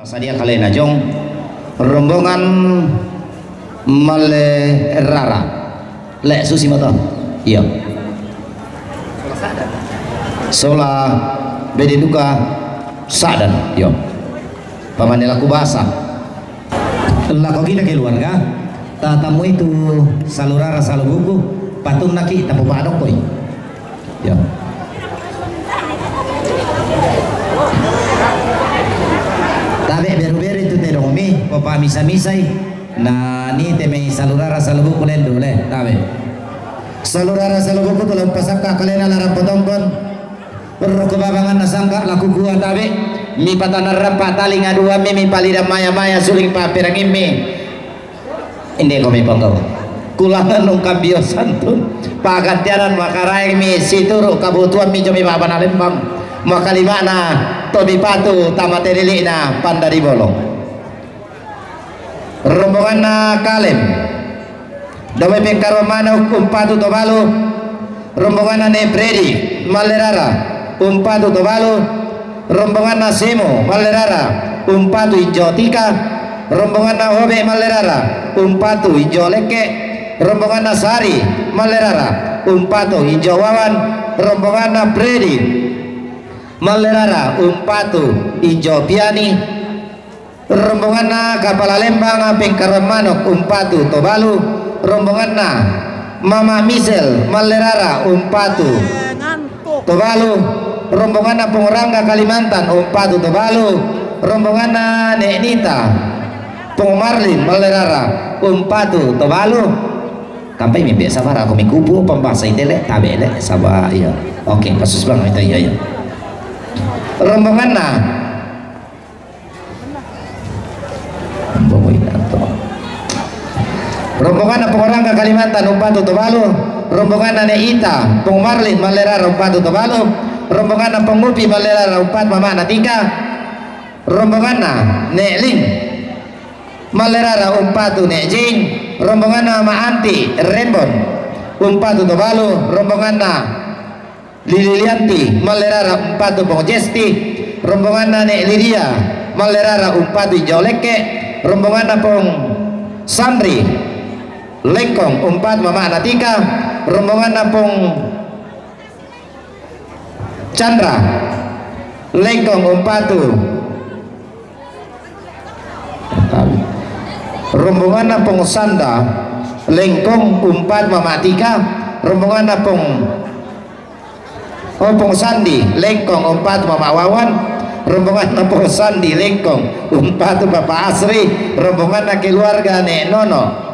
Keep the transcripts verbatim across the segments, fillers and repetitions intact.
Sadia kalena jong rombongan Malerara. Le, susi mata. Iyo. Sola bede duka sadan. Iyo. Pamane laku basa. Lako kita keluarga, tatamu itu salurara salubuku, patunna ki tapu padokoi. Iyo. Tabe beru-beru itu te dongomi, popa misa-misai. Na ni te mei salurara salubuku lendu le, tabe. Salurara salubuku tu lau pasakka kalena larang potongkon. Roko babangan nasangka laku kua tabe. Mi patanarang pataling aduan mi, mi palidang maya-maya suling paperangimmi. Inde komi panggawa. Kulangan nung kambio santun. Pagantianan makaraeng mi situru kabutuan mi jomi baba na lembang. Makalimana tomi patu tama telili'na pandari bolong. Rombonganna Kalem. Dome pengkaruan manuk umpatu to balu. Rombonganna ne Fredi Mallerara umpatu to balu. Rombonganna Semo Mallerara umpatu injo tika. Rombonganna Hobe Mallerara umpatu injo lekke. Rombonganna Sari Mallerara umpatu injo wawan. Rombonganna Fredi Mallerara umpatu injo piani. Rombonganna Kapala Lembang pengkaruan manuk umpatu to balu. Rombonganna Mama Misel Mallerara umpatu to balu. Rombonganna Pong Rangga Kalimantan umpatu to balu. Rombonganna Nek Nita Pong Marlin Mallerara umpatu to balu. Kampai mi biasa bara aku mikupu pembasa itele tabe le saba iya. Oke, kasus bang itu iya iya. Rombonganna Rombonganna Pong Rangga Kalimantan umpatu to balu. Rombonganna Ne Ita Pong Marlin Mallerara umpatu to balu. Rombonganna Pong Upi Mallerara umpat mamana tika. Rombonganna Ne Ling Mallerara umpatu Ne Jing. Rombonganna Ma Anti Rembon umpatu to balu. Rombonganna Lilianti Mallerara umpatu Pong Jesti. Rombonganna Ne Lidia Mallerara umpatu injo lekke. Rombonganna Pong Sanri Lengkong umpat mamana tika. Rombonganna Pong Chandra Lengkong umpatu. Rombonganna Pong Sanda Lengkong umpat mama tika. Rombonganna Pong Oh, Pong Sandi Lengkong umpat mama Wawan. Rombonganna Pong Sandi Lengkong umpatu Papa Asri. Rombonganna keluarga Ne Nono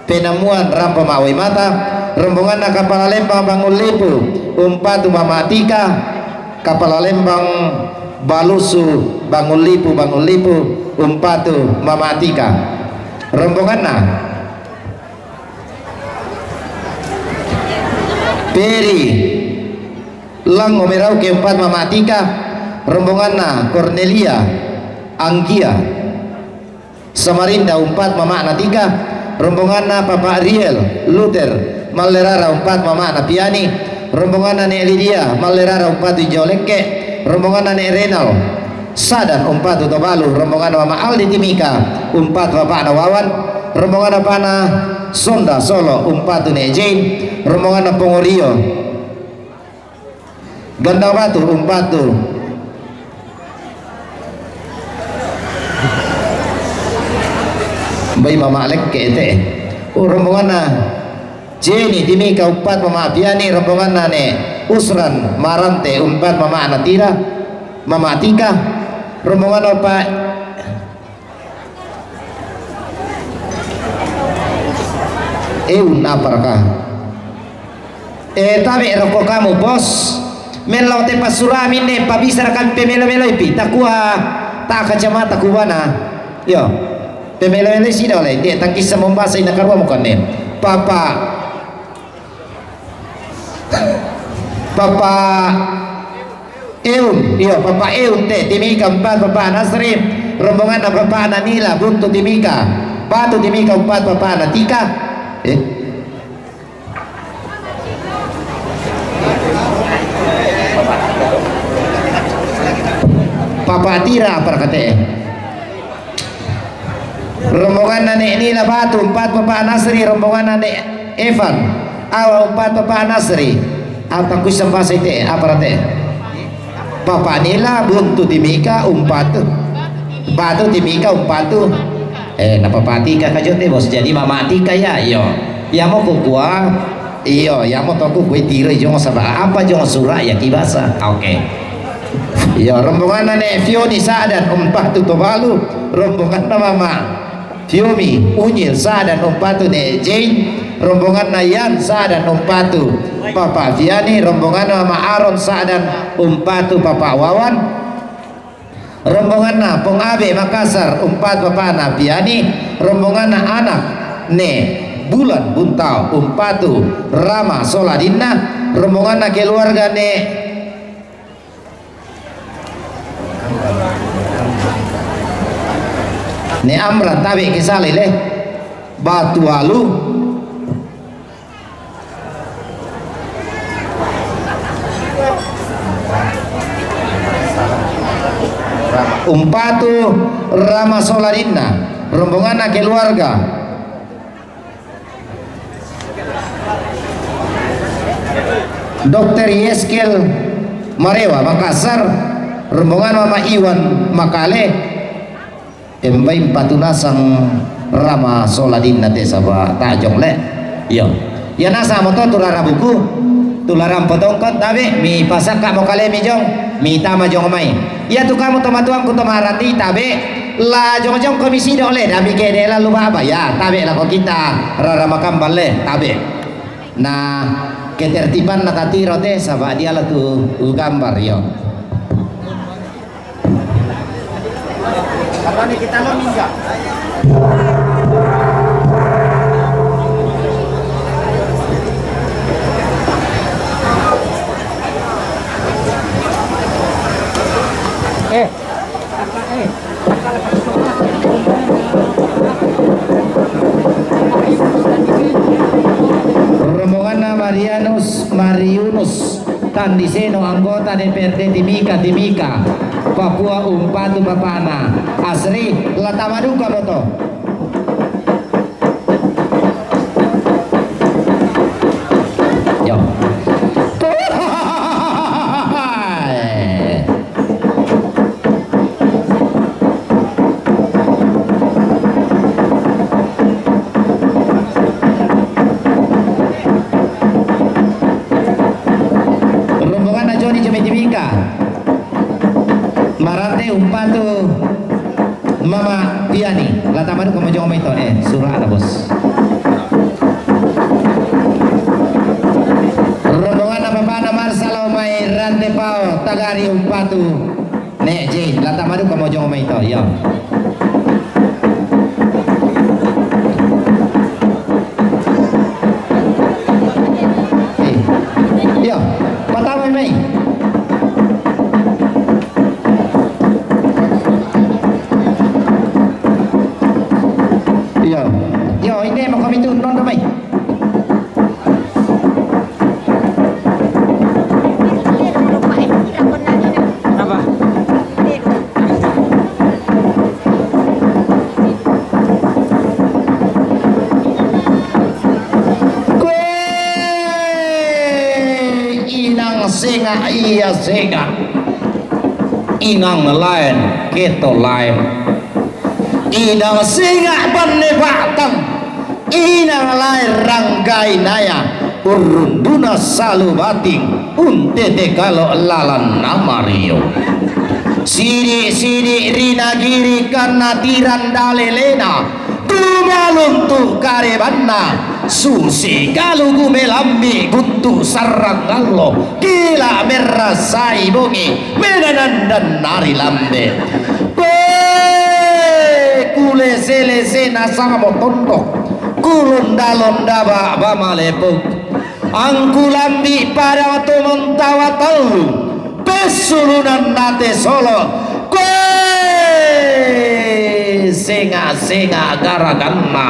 Penamuan rampo mawai mata. Rombonganna Kapala Lembang Bangun Lipu umpatu mama tika. Kapala Lembang Balusu Bangun Lipu, Bangun Lipu umpatu mama tika. Rombonganna Peri Lango Merauke umpat mama tika. Rombonganna Cornelia Anggia Samarinda umpat mamana tika. Rombonganna Papa Ariel Luther Mallerara umpat mamana piani. Rombonganna Ne Lidia Mallerara umpatu injo lekke. Rombonganna Ne Renal Sadan umpatu to balu. Rombonganna Mama Aldi Timika umpat bapana Wawan. Rombonganna pana Sonda Solo umpatu Ne Jane. Rombonganna Pongorio Gandang Batu umpatu Bai mama lekke ete. Oh, rombonganna Jenny Timika umpat mama Piani. Rombonganna Ne Usran Marante umpat mama Natira, mama Tika. Rombonganna Pak Eun aparaka? Eh, tabe rokko kamu, Bos. Mellau te passurami nde pabisara kami pemelo-meloipi. Takua ta kacamata kubana. Yo. Pemelo-meloi sida oleh. Dia tangkisa mombasa ina karua mukanne. Papa. Papa Eun, iyo, Papa Eun te, Timika umpat Papa Nasri, rombonganna Papa Nanila, Buntu Timika, Batu Timika umpat Papa Natika. Eh. Papa Tira apa kate? Rombonganna Ne' Nila Batu, umpat Papa Nasri, rombonganna Ne' Evan Awa, umpat Papa Nasri. Apa kuisang basa ite, apa rate? Papa Nila, buntu timika, umpatu. Batu timika, umpatu. Eh, na Papa Tika kajote, bos. Jadi Mama Tika ya, iyo. Iya mo kukua, iyo, iya mo toku kue tiro, jong saba. Apa jong sura ya kibasa. Oke. Iyo, rombonganna Ne' Fioni Sa'dan, umpatu Tobalu, rombonganna Mama Fiomi Unyil Sa'dan, umpatu Ne' Jane, rombonganna Yan Sa'dan, umpatu Papa Fiani, rombonganna Mama Aron Sa'dan, umpatu Papa Wawan, rombonganna Pong Abe Makassar, umpat Papana Fiani, rombonganna anak Ne' Bulan Buntao, umpatu Rama Soladinna, rombonganna keluarga Ne' Ne' Amran, tabe' ke sala le. Batualu. Umpatu Rama Soladinna, rombonganna keluarga Dokter Yeskel Marewa Makassar, rombongan Mama Iwan Makale. Embai patunasang Rama Soladinna te saba tajong le. Iyo. Iya nasa mo to tu rara buku, tu rara potongkot, tabe' mi pasaka mo kale mi jong, mi tama jong mai. Iya tu kamo tomatuangku tomarandi, tabe' la jongjong komisi do le, dami kede lalu baba ya, tabe' lako kita rara makambal le, tabe'. Nah, ketertiban na tatiro te, saba dia la tu gambar yo. Kalau ni kita lo mingga. Eh, rombonganna Marianus Mariunus Tandiseno, anggota D P R D Timika, Timika, Papua, umpatu papana. Asri, la tama duka mo to. Yo. Rombonganna Joni Jemedibika. Marante umpatu Mama Tiani. La tama duka mo jong mai to, eh, sura ada, bos. Rombonganna papana Marsala mai Rante Pao, tagari umpatu Ne' Jane. La tama duka mo jong mai to, yo. Eh, yo, patama mai. Iyo. Iyo, inde mo kami tu nondo mai. Apa? Kue inang senga' iya senga'. Inang laen, keto laen. Inang senga' banne ba'tang, inang laen ranggai naya, urrunduna salu bating, untete kalo' lalanna mario. Sidi'-sidi' ri nagiri kanna tiranda lelena, tumaluntu' karebanna, susi kalu gumelambi' guttu' sarrang allo, kila' merrasai bongi, menanandan nari lambe. Pe, kulese-lese nasamo tondok, kulonda-londa ba'ba malepuk. Angkulambi' padang to montawa tallu, pessulunan nate solo'. Koe, senga'-senga' garaganna.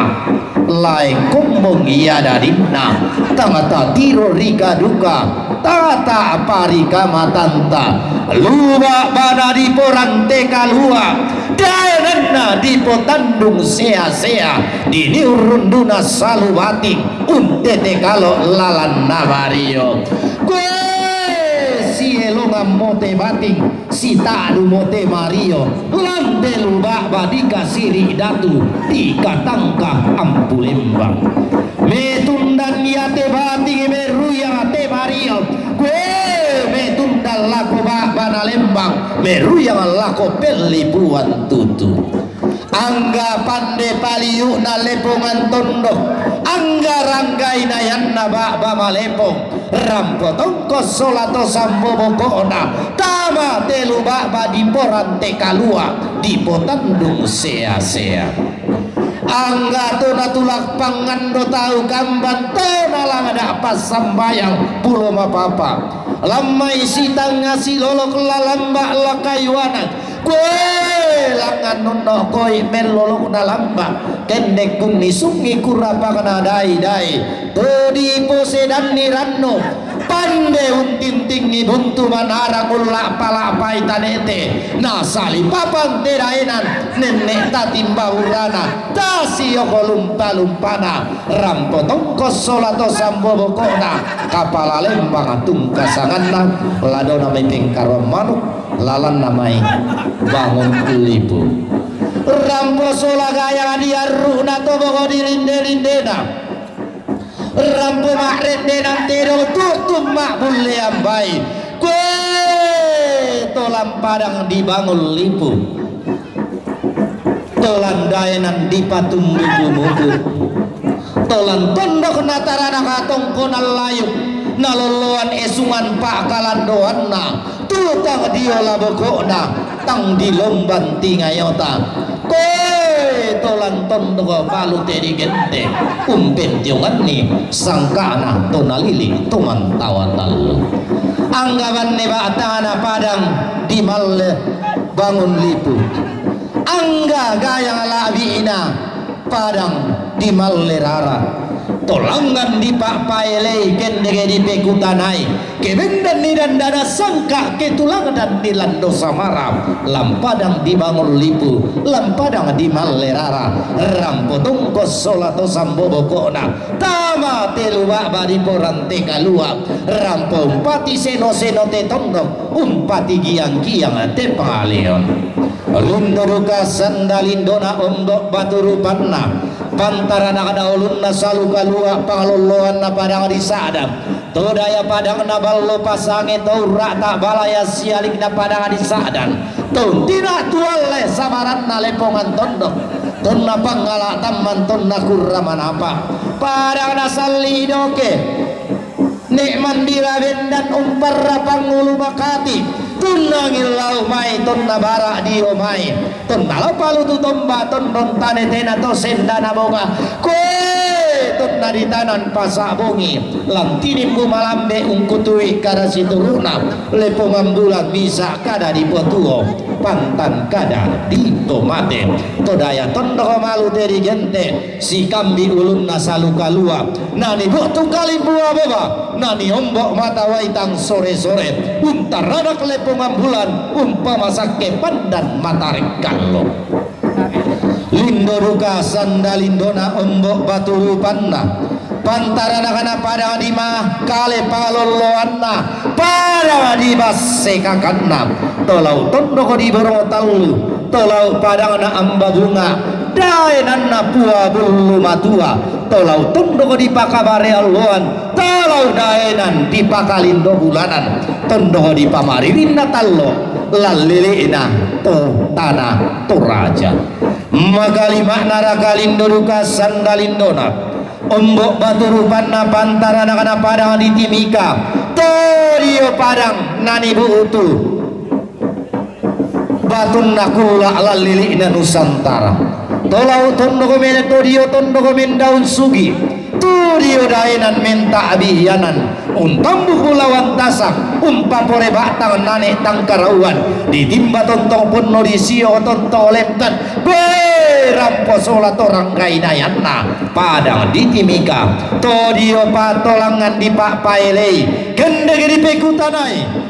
Lae kombong iya dadinna, tang tatiro rika duka, tang ta'parika matanta, luba' bana diporante kalua', daenanna dipotandung sea-sea, diniurunduna salu bating, untete kalo lalanna mario. Kue sielongan mote bating, sitadu mote mario, lante lu ba'ba dikasiri datu, dikatangka ampu lembang. Metundan iate bating meruyang te mario, kue metundan lako ba'bana lembang, meruyang lako pellipuan tutu. Angga pande paliu'na lepongan tondok, angga ranggainayanna ba'ba malepong, rampo tongko sola to sambo boko'na, tama telu ba'ba diporante kalua, dipotandung sea-sea. Angga to natulak pangando tau kamban to nalangada passambayang pulo mapapa. Lammai sitanga silolok lalamba lakayuana. Kue langngan nonno koi mellolokna lamba. Kendek kunni sungi kurapakna dai-dai. To diposedanni ranno. Pande untintingi buntu manarang ulla'pa-la'pai tanete. Nasalipapang te daenan nenne' tatimba urana. Tasioko lumpa-lumpana. Rampo tongko sola to sambo boko'na, kapala lembang tungka sanganna, ladona mai pengkaroan manuk, lalanna mai bangun lipu. Rampo sola gayang diarru'na to boko dirinde-rindena. Rampo ma'rendenan tedong tu'tu ma'bullean bai. Kue tolan padang dibangun lipu. Tolan daenan dipatumbuku-muku. Tolan tondok natarana katongkonan layuk, nalolloan esungan pa'kalandoanna, tu tang diola boko'na, tang dilomban tingayota. Koe tolan tondok balu te digente, umpentionganni sangka'na to nalili to mantawa tallu. Angga banne ba'tana padang dimalle bangun lipu. Angga gayang la'bi'na padang dimalle rara. Tolangngan dipa'paelei, kendege dipekutanai. Kebendanni dandana sangka, ketulangdanni lando samara. Lampadang dibangun lipu, lampadang dimalle rara. Rampo tongko sola to sambo boko'na. Tama telu ba'ba diporante kalua. Rampo umpati seno-seno te tondok. Umpati giang-giang te pangaleon. Lindo duka sanda lindona ombo batu rupanna, pantarana kada ulunna salu kalua pangalolloanna padang disa'dan. To daya padangna ballo pasange to urra'ta balaya sialikna padang disa'dan. To untina tualle samaranna lepongan tondok. Tonna pangngala tamman tonna kurra manapa. Padangna salli doke. Nek mandila bendan umparra pangulu makati, tunnangin lau mai tonna bara dio mai, tonna lau palutu tomba tondon tane tena to sendana bonga, koe tonna ditanan pasa bongi, lantinimbu malambe ungkutui kada situruna, lepongan bulan misa kada dipotuo, pantan kada ditomate, to daya tondoko malu te digente, sikambi ulunna salu kalua, nani buktu kalimbua boba, nani ombo mata waitang sore-sore, untaranak lepongan bulan, umpama sakke pandan matarik kallo. Lindo duka sanda lindona ombo batu rupanna, pantaranakna padang di ma kale palolloanna, padang di basse kakanna, tolau tondoko di borong tallu, tolau padangna amba bunga, daenanna pua bullu matua, tolau tondoko di pakabare alloan, tolau daenan di pakalindo bulanan, tondoko di pamaririnna tallo, lallili'na to tana Toraja. Makalima'na raka lindo duka sanda lindona, ombo batu rupanna pantaranakna padang di Timika, to dio padang nani bu'tu batunna kulla lallili'na Nusantara. Tolau tondoko mele to dio tondoko mendaun sugi, tu dio daenan menta abihianan, untambuk bulawan tasak, umpapore ba'tang nane tangkarauan, ditimba tontong ponno disio tontong lemtan, be rampo sola torang gainayanna, padang di Timika, to dio patolangan dipa'paelei, kendege dipekutanai.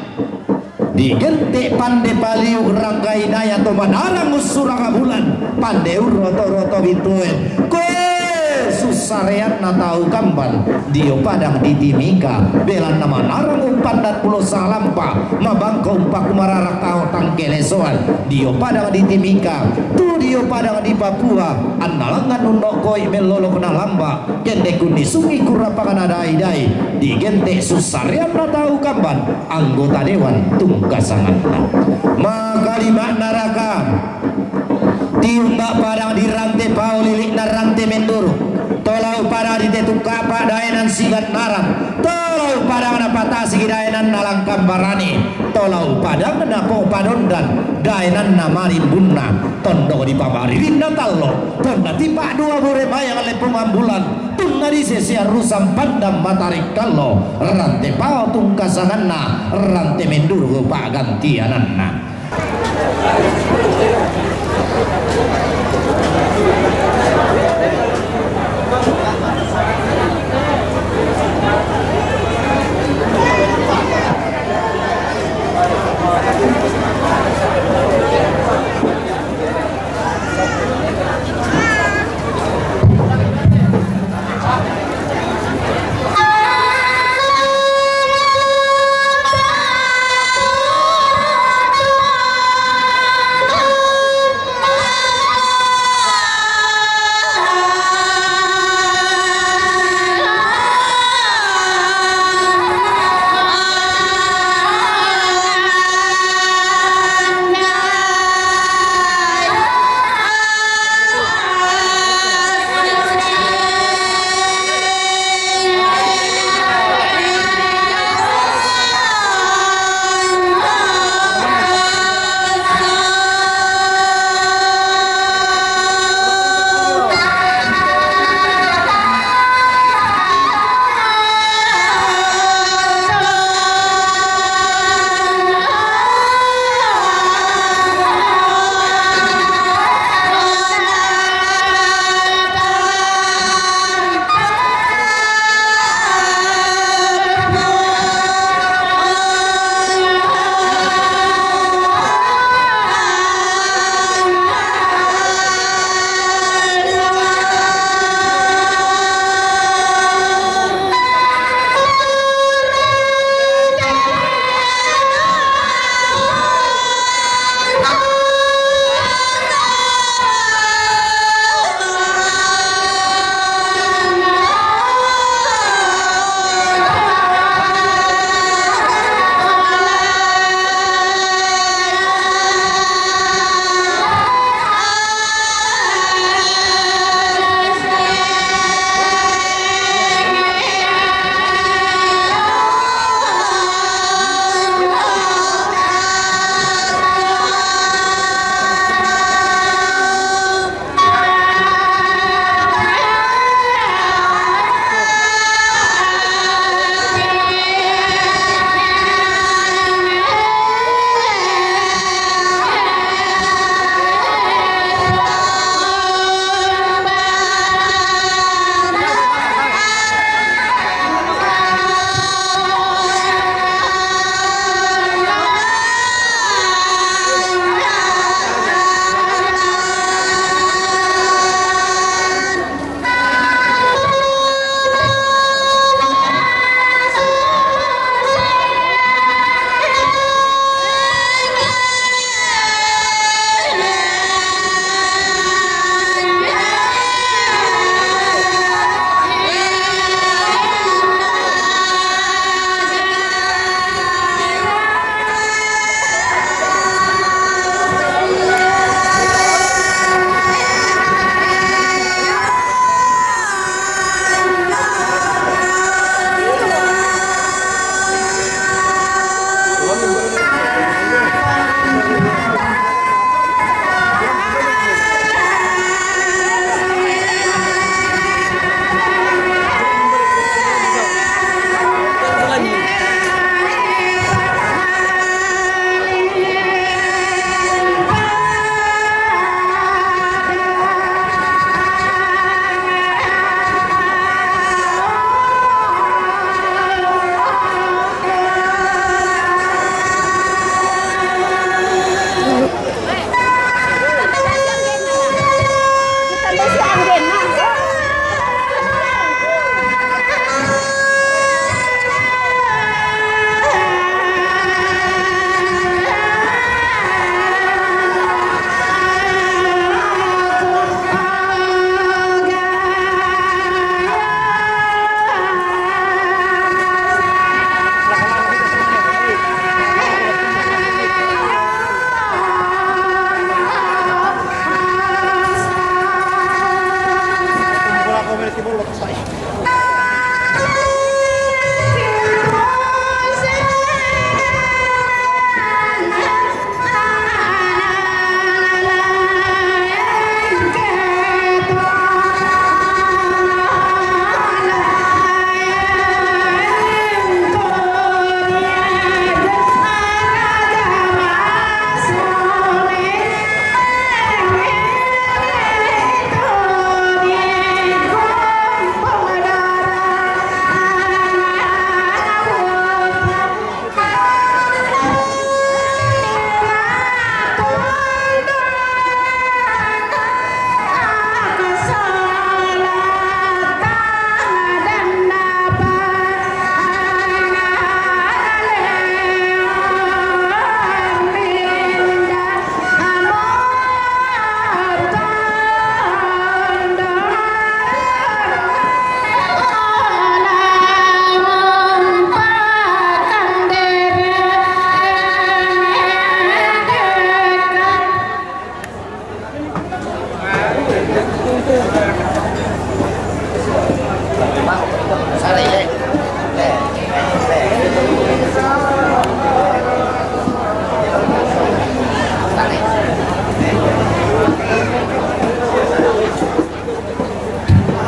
Digente pande paliu ranggainaya to manarang ussuraka bulan, Pande urroto-roto bituen. Koe, sussareanna tau Kamban dio padang di Timika, belanna manarang umpandan pulo salampa, mabangko umpaku mararak tau tangkelesoan dio padang di Timika, tu dio padang di Papua, annalangan unnok koi mellolokna lamba, kende kunnisungi kurapangna dai-dai, digente sussareanna tau Kamban, anggota dewan tungkasanganna. Makalima'na raka. Tiumba padang di Rante Pao, lilikna Rante Menduru. Tolau padang di Tetukapa, daenan Sigannaran. Tolau padang na patasi, daenan na Langkan Barani. Tolau padang na Po Padondan, daenan na Marimbunna. Tondok di pamaririnna tallo, tonna tipa dua bure mayang leppung ambulan. Tunna di sesi arusang pandang matari kallo, Rante Pao tungkasanganna, Rante Menduru pagantiananna.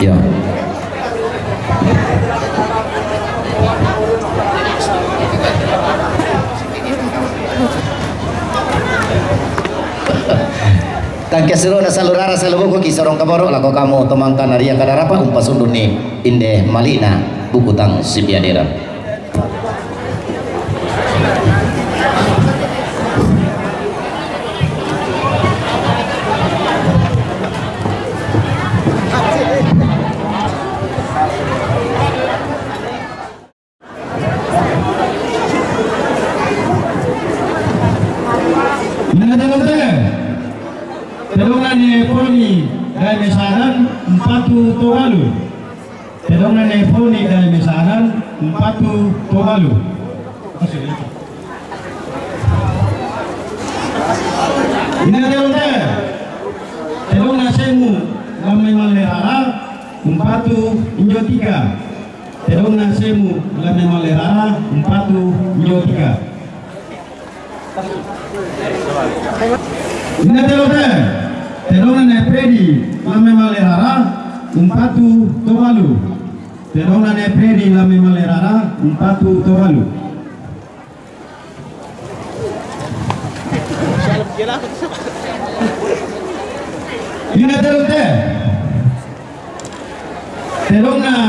Ya. Tangkias dulu na salu rara salu buku ki sorong kaboro lako kamu tomangka naria kadarapa umpa sunduni inde malina buku tang sipiadiran. Nada lote. Tedongan ne poni dai mesaran umpatu tobalu. Tedongan ne poni dai mesaran umpatu tobalu. Ina telote. Tedongan semu lame malerara umpatu injotika. Tedongan semu lame malerara umpatu injotika. Ina telote. Tedongan ne pedi lame malerara umpatu tobalu. Tedongan ne pedi lame malerara umpatu tobalu. Ina telote. Tedongan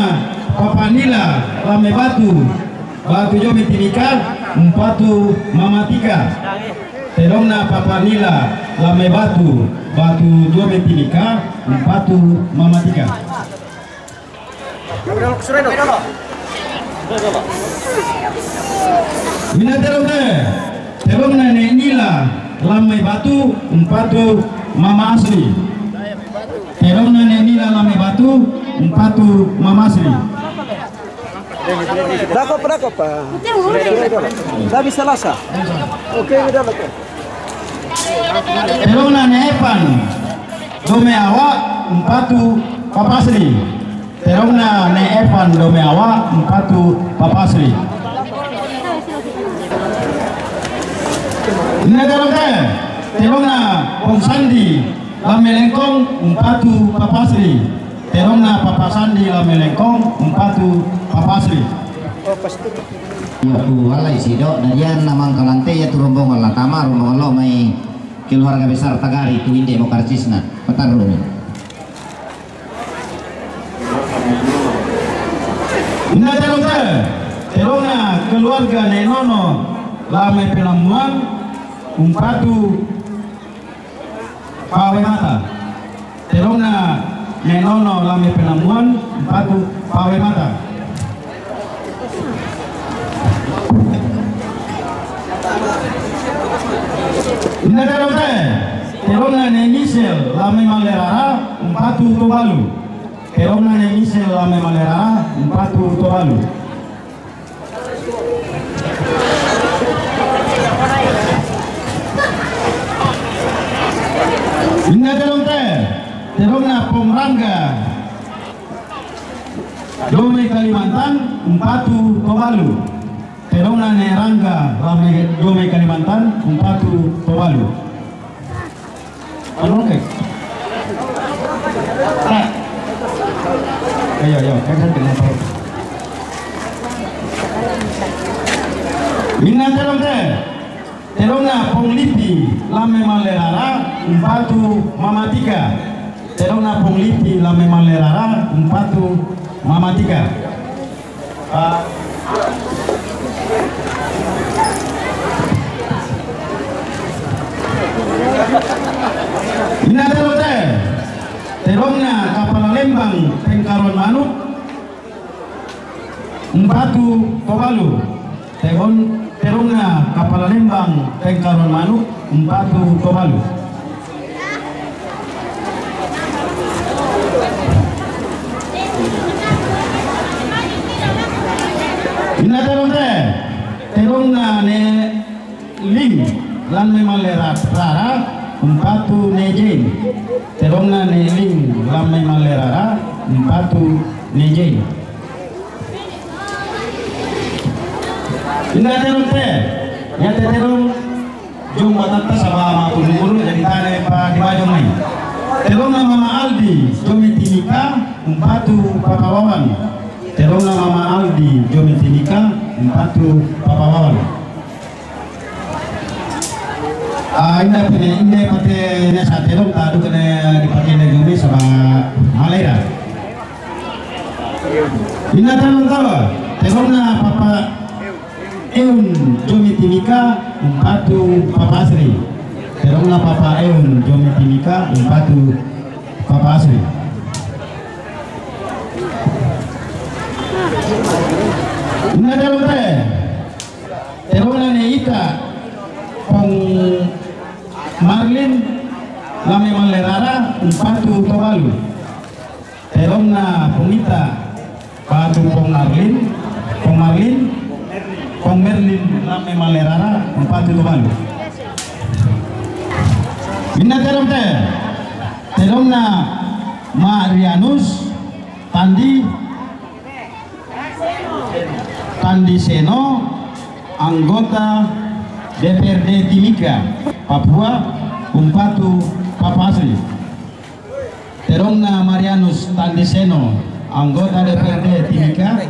papanila lame batu, batu jomi tinika umpatu mamatika. Tedongan papanila lame batu, batu jomi tinika umpatu mamatika. Ina telote. Tedongan ne nila lame batu umpatu mama asli. Tedongan ne nila lame batu umpatu mama asli. Dakop, dakop, Pak. Tapi Selasa. Oke, udah, oke. Tedongan ne Evan dome awa umpatu papasri. Tedongan ne Evan dome awa umpatu papasri. Ina telote. Tedongan Pong Sandi lame lengkong umpatu papasri. Tedongan Papa Sandi lame lengkong umpatu papasri. Iyo, tu alai sido, na dian namang kalante ya tu rombongan latama, rombongan lo mai keluarga besar Tagari, tu inde mo karcisna, patarruni. Ina telote. Tedongan keluarga ne Nono lame penamuan umpatu pawe mata. Tedongan ne Nono lame penamuan umpatu pawe mata. Ina telote. Tedongan ne Misel lame malerara umpatu tobalu. Tedongan ne Misel lame malerara umpatu tobalu. Ina telote. Tedongan Pong Rangga dome Kalimantan umpatu tobalu. Tedongan ne Rangga lame dome Kalimantan umpatu tobalu. Anu, oke. Nah. Ayo, ayo, kan saya dengar tahu. Ina telote. Tedongan Pong Lipi lame malerara umpatu mamatika. Tedongan Pong Lipi lame malerara umpatu mamatika. Ina telote. Tedongan Kapala Lembang Pengkaron Manuk umpatu tobalu. Tedongan Kapala Lembang Pengkaron Manuk umpatu tobalu. Ina telote. Tedongan ne Ling lame malerara umpatu ne Jane. Tedongan ne Ling lame malerara umpatu ne Jane. Inda telong te, ya te telong. Jong batata saba ma pun guru jadi tane pa di bajong mai. Telong na Mama Aldi, Jomi Timika, umpatu Papa Wawan. Telong na Mama Aldi, Jomi Timika, umpatu Papa Wawan. Ah, inda pene, inda pate ne sa telong tadu kene di pake ne Jomi saba malaira. Inda telong tawa, telong na Papa Eun Jomi Timika, umpatu Papa Asri. Telong na Papa Eun Jomi Timika, umpatu Papa Asri. Inda telong te. Telong na ne ita Pong Marlin, lame malerara, umpatu Tobalu. Telong na Pong ita, patu Pong Marlin, Pong Marlin, Pong Merlin, lame malerara, umpatu Tobalu. Inda telong te. Telong na Marianus, Tandi, Tandi Seno, anggota D P R D Timika, Papua, umpatu Papa Asri. Telong na Marianus Tandi Seno, anggota D P R D Timika,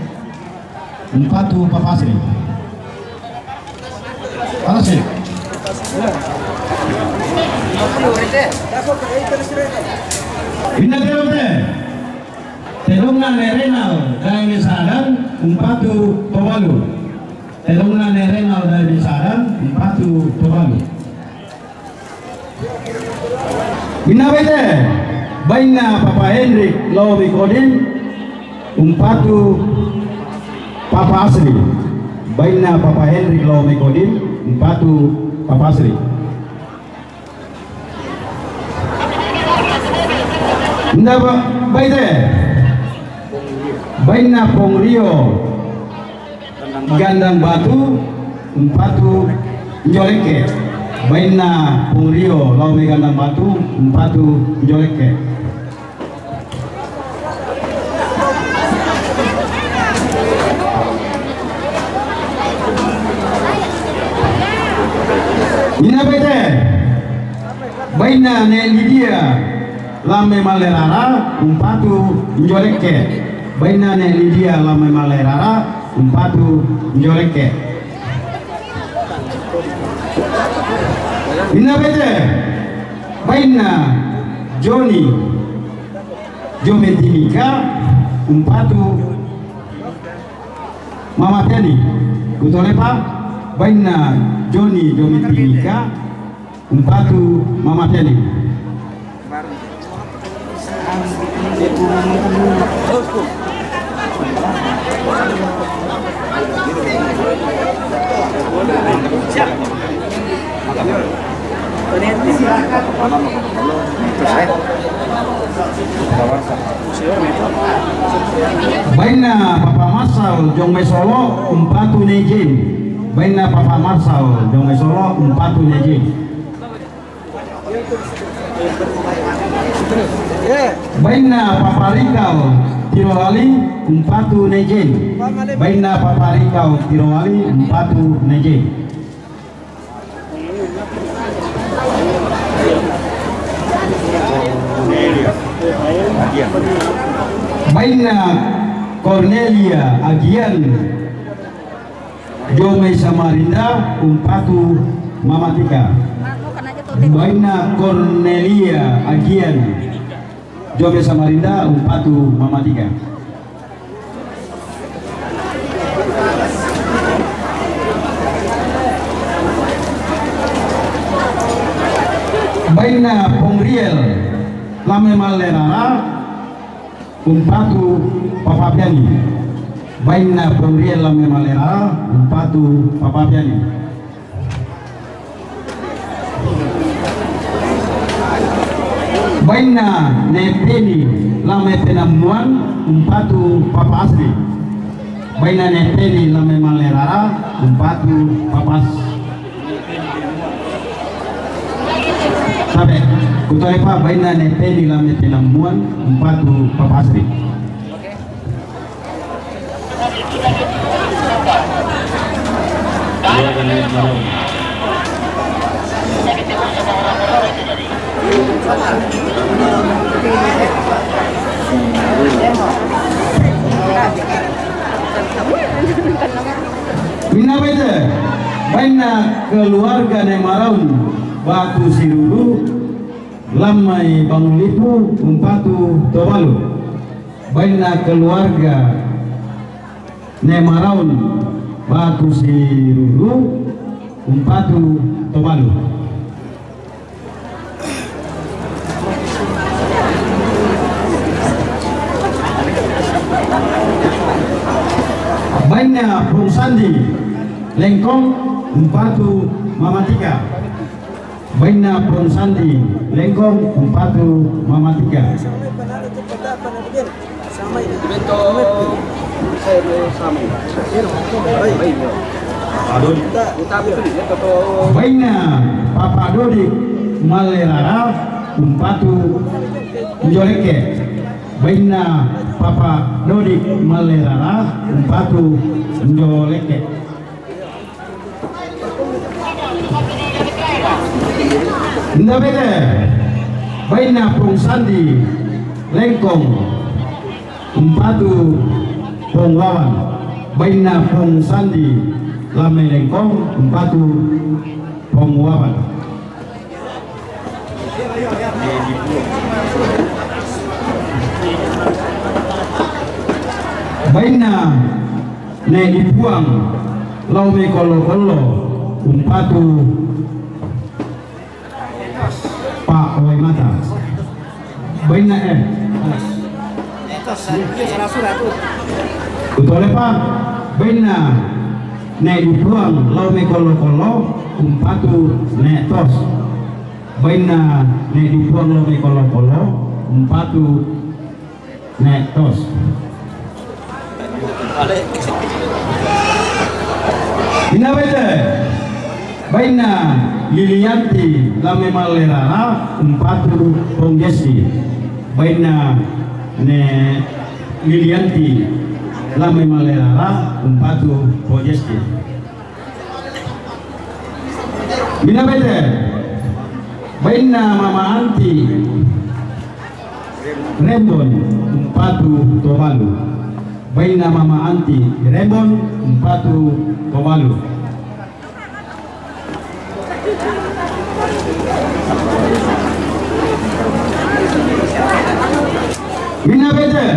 umpatu Papa Asri. Asri. Inda telong te. Telong na ne Renal Dae Misadan, umpatu Tobalu. Telong na ne Renal Dae Misadan, umpatu Tobalu. Inda bai te, baina Papa Hendrik Lomi Kodim, umpatu Papa Asri. Baina Papa Hendrik Lomi Kodim, umpatu Papa Asri. Inda ba-, bai te. Baina Pong Rio Gandang Batu, umpatu Njoleke. Baina Pong Rio Lawe Gandang Batu, umpatu Njoleke. Inda bai te. Baina ne Lydia Lame Malerara, umpatu Njoleke. Baina ne Lydia Lame Malerara, umpatu Njoleke. Inda bai te. Baina Johnny Jomi Timika, umpatu Mama Piani. Kutolepa, baina Johnny Jomi Timika, umpatu Mama Piani. Baina Papa Masal Jong Mai Solo, umpatu ne Jane. Baina Papa Masal Jong Mai Solo, umpatu ne Jane. Baina Papa Rikal Tirolali, umpatu ne Jane. Baina Papa Rikal Tirolali, umpatu ne Jane. Baina Cornelia Agian Jong Mai Samarinda, umpatu Mama Tika. Baina Cornelia Agian Jong Mai Samarinda, umpatu Mama Tika. Baina Pong Riel Lame Malerara, umpatu Papa Piani. Baina Pong Riel Lame Malerara, umpatu Papa Piani. Baina ne Peni Lame Penamuan, umpatu Papa Asri. Baina ne Peni Lame Malerara, umpatu Papa Asri. Tabe, kutolepa, baina ne Peni Lame Penamuan, umpatu Papa Asri. Minna bete, bainna keluarga Ne Maraun Batu Siruru, Lammai Bangun Lipu, umpatu Tobalu. Bainna keluarga Ne Maraun Batu Siruru, umpatu Tobalu. Bainna Pong Sandi Lengkong, umpatu Mamatika. Bainna Pong Sandi Lengkong, umpatu Mamatika. Bainna Papa Dodik Malerara, umpatu Njolekke. Bainna Papa Dodik Malerara, umpatu Njolekke. Minna bete, bainna Pong Sandi Lengkong, umpatu Pong Wawan. Bainna Pong Sandi Lammai Lengkong, umpatu Pong Wawan. Bainna Ne Dipuang Laumai Kollo-kollo, umpatu Pa Waimata. Bainna, eh, utolepa, bainna Ne Dipuang Laumai Kollo-kollo, umpatu Ne Tos. Bainna Ne Dipuang Laumai Kollo-kollo, umpatu Ne Tos. Minna bete, bainna Lilianti Lammai Malerara, umpatu Pong Jesti. Bainna Ne Lilianti Lammai Malerara, umpatu Pong Jesti. Minna bete, bainna Mama Anti Rembon, umpatu Tobalu. Bainna Mama Anti Rembon, umpatu Tobalu. Minna bete,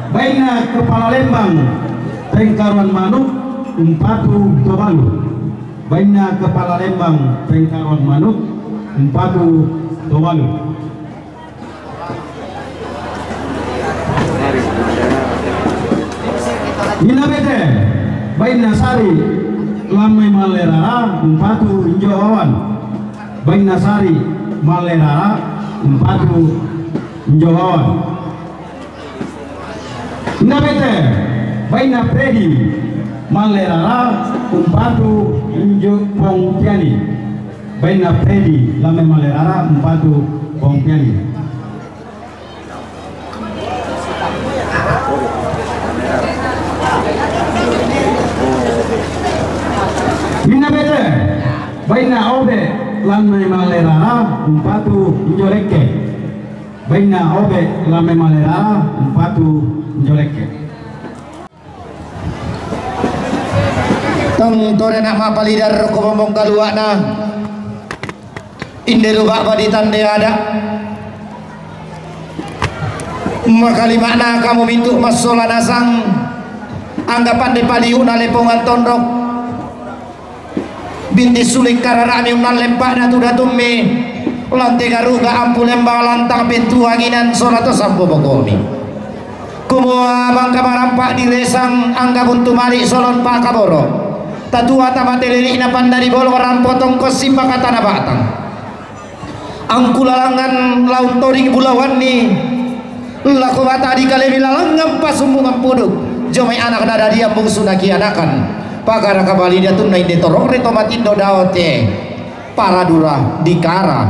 bainna Kepala Lembang Pengkaroan Manuk, umpatu Tobalu. Bainna Kepala Lembang Pengkaroan Manuk, umpatu Tobalu. Minna bete, bainna Sari Lammai Malerara, umpatu Njo Wawan. Bainna Sari Malerara, umpatu Njo Wawan. Minna bete, bainna Fredi Malerara, umpatu Njo Pong Piani. Bainna Fredi Lammai Malerara, umpatu Pong Piani. Minna bete, bainna Obe Lammai Malerara, umpatu Njolekke. Bainna Obe Lammai Malerara, umpatu Njolekke. Tong tore na mapalidar ko bombong kaluana. Inde ruba badi tande ada. Makalimana kamu mintu masola nasang. Anggapan de paliu na lepongan tondok. Binti sulik kararami unan lempana tu datummi. Lante garuga ampu lembang lantang pintu anginan sola to sampo bokomi. Kumua mangka marampak di lesang angga buntu malik solon pakaboro. Tatua tamate lilikna pandari bolong rampo tongkos sipakatana batang. Angku lalangan laut toring bulawanni. Lako batadi kalemi lalangan pasumbungan puduk. Jomai anak nadadi ambung sunaki anakan. Pagara kabali datunna inde torong reto matindo daote. Paradura dikara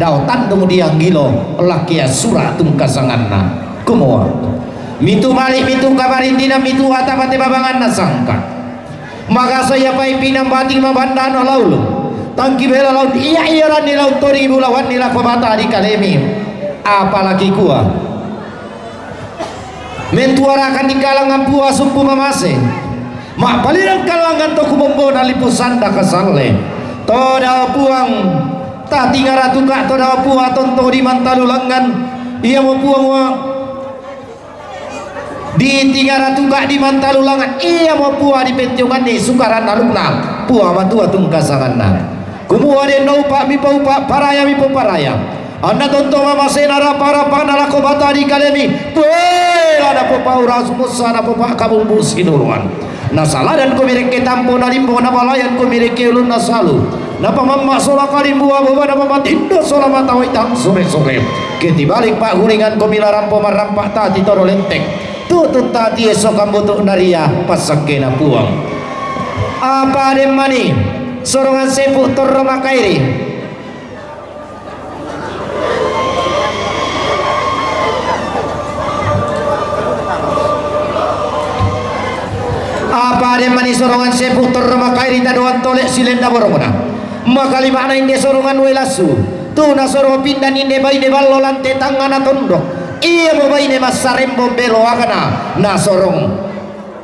dao tandung dianggilo lakkea sura tungkasanganna. Kumua. Mitu malik mitu kabarindina mitu ata mate babanganna sangka. Magasa ia pai pinambating mabanda na laul. Tangki bela laun ia ia rani laun tori bulawan ni lako bata di kalemi. Apalagi kua. Mentuarakan di kalangan pua sumpu mamase. Mak paliran kalangan toku bombo na lipu sanda kasalle. Toda puang tatingara tuka toda pua tonto di mantalu langan. Ia mo puang wa Di tingara tuka di mantalu langan ia mo pua di pentiongan ni sukaran alukna pua matua tungkasanganna. Kumua den na upa mi paupa paraya mi pauparaya. Anna tonto mamasena rapa-rapa na lako bata di kalemi. Pue la na popaura sumusa na popa kabumbu sinuruan. Na saladan ko mirekke tampo na limbo na palayan ko mirekke ulun na salu. Na pamamma sola kalimbu aboba na pamatindo sola matawai tang sore-sore. Keti balik pa guringan ko milarampo marampa tati toro lentek. Tutut tati eso kambutuk naria pasakkena puang. Apa den mani sorongan sepu torro makairi. Apa den mani sorongan sepu torro makairi tadoan tole silenda borongona. Makalimana inde sorongan welasu. Tuna sorong pindan inde baine ballo lante tangana tondok. Ia mo baine massarembo beloakana na sorong.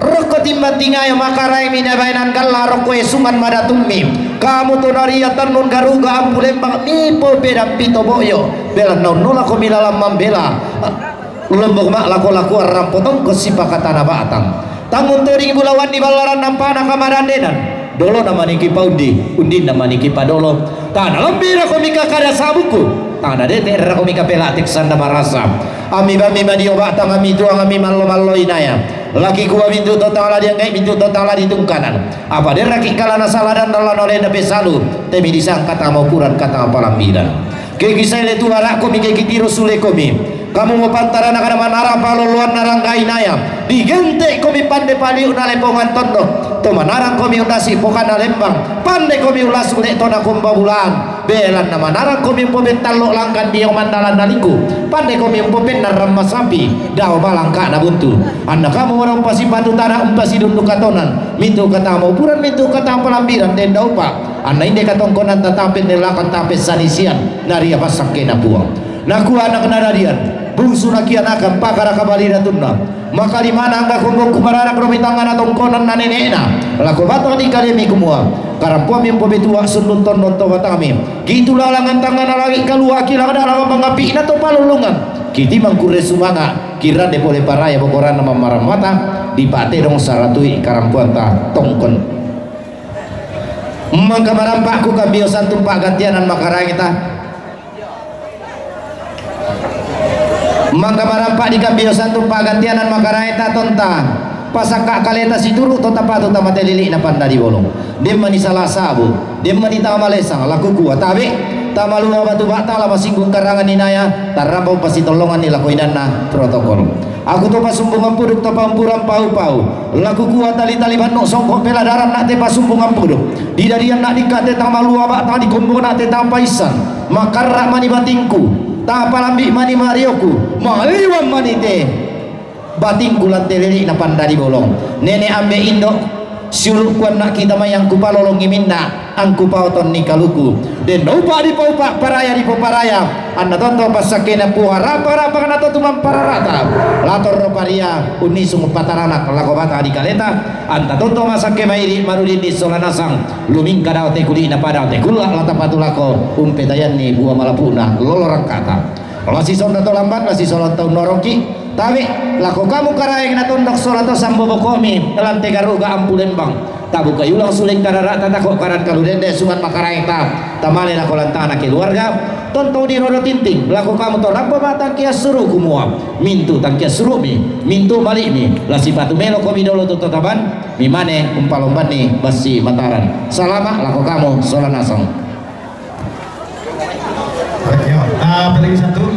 Rokko timbang tingayo makarae mi nabaenan galla rokko esungan madatummi. Kamu to naria tannun garuga ampu lembang mipo pedang pito boyo. Bela naunnola ko milalang mambela. Lombok ma lako-lako arrampo tongko sipakatana batang. Tangun toding bulawan di ballaran nampana kamadandenan. Dolo na maniki paundi, undi na maniki padolo. Tana lambi na komika kada sabuku. Tana dete ra komika pelatik sanda marasa. Ami bami madio batang ami tuang ami mallo-mallo inaya. Laki kua mintu totala diangkai mintu totala ditungkanan. Apa deraki kalana saladan dalana lenda pesalu. Temi disangka tama ukuran kata palambidan. Kegi sele tuara komi kegi tiro sule komi. Kamu mo pantarana kada manara paloloan narangga inaya. Digente komi pande paliu na lepongan tondo. To manarang komi undasi pokana lembang. Pande komi ulas ule tona komba bulan. Belan na manarang komi umpo bettallo langkan dio mandalan naliku. Pande komi umpo penna ramma sapi. Dao malangka na buntu. Anna kamu orang pasi patu tanah umpasi dundu katonan. Mintu kata maupuran mintu kata palambiran denda upa. Anna inde katongkonan tatapen nelakan tapen sanisian. Naria pasakkena puang. Nakua anak nadadian, bungsu nakianakan pakara kabali datunna. Makalimana angga kombongku mararak romi tangana tongkonan na nenekna. Lako batang di kalemi kumua. Karampuami umpo betua sundun tondon to batami. Gitu lalangan tangana lagi kalua kilada lawan mangapi na to palulungan. Kiti mangkure sumanga. Kirande pole paraya bokoranna mammaramata. Dipate dong saratui karampuanta tongkon. Mangka marampak ku kambio santu pagantianan makaraita. Mangka marampak di kambio santu pagantianan makaraita tonta. Pasakka kaleta situru tonta patu tama telili na panda di bolong. Demmani salah sabu. Demmani tama malesang laku kua tabe. Tama lua batu bata lama singgung karangan inaya. Tarrambau pasitolongan ni lako inanna protokol. Aku to pasumbungan puduk to pampuran pau-pau. Laku kua tali-tali bannu songko pela daran nak te pasumbungan puduk. Di dadian nak dikate tang malua bak tang dikombong nak te tang paisan. Makarrak mani batingku. Tang palambi mani marioku. Maliwan mani te. Batingku lante lele na pandadi bolong. Nenek ambe indok. Siulu'ku anna' kita mayang kupalolongi minna', angkupaoton ni kaluku. Den naupa' dipaupa' paraya dipoparaya, anna tonto passakkena Puang rapang-rapang na to tumampararata. Latorro paria unnisung pataranak lako bata di kaleta, anta tonto masakke mairi' marudin di sola nasang, lumingka dao te kuli'na padang te kulla' la tapatu lako umpetayanni bua malapu'na lolo rangkata. Lasi sonna to lambat, lasi sola tau norongki', Tabe', lako kamu Karaeng na tondok sola to samboboko'mi, lante garuga ampu lembang. Tabukai ulang suleng karara' tatako karan kalu dende sungan Makaraeng ta, tamale lako lantana keluarga, tonto di rodo tinting, lako kamu to rampo ma tangki assuru' kumua, mintu' tangki assuru'mi, mintu' mali'mi, la sipatu melo komi dolo tu to taban, mimane umpalombanni bassi Mataran. Salama' lako kamu sola nasang. Yo, ah, paling satu.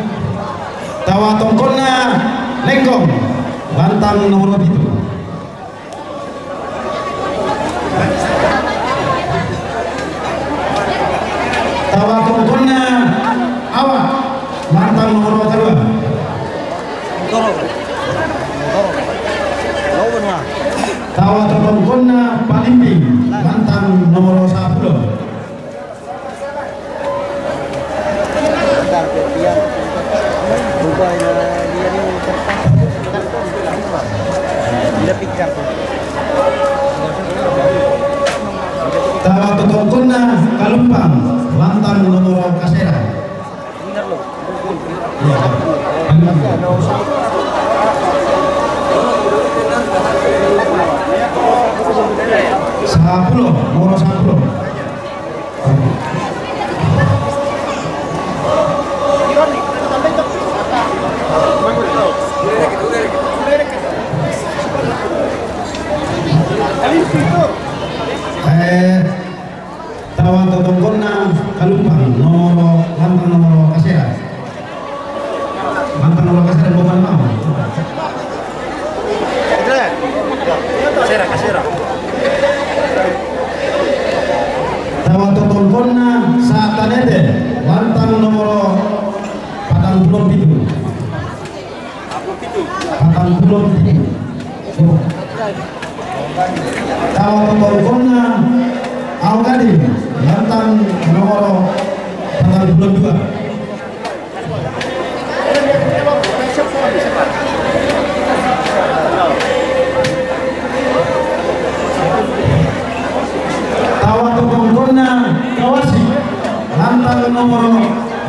Tawa tongkonna Lenggong, lantang nomor pitu. Tawa tongkonna Awak, lantang nomor kedua. Tawa tongkonna paling Lantang nomor sepuluh. Tawa totongkonna Kalumpang, lantang nomor kasera. Sepuluh, nomor sepuluh. Eh, Tawa totongkonna Kalumpang, nomor, lantang nomor kasera. Lantang nomor kasera bukan mau. Kasera, kasera. Tawa totongkonna Satanete, lantang nomor patang puluh pitu. Patang puluh pitu. Tawa totongkonna Aogadi, lantang nomor patang puluh dua. Tawa totongkonna Kawasi, lantang nomor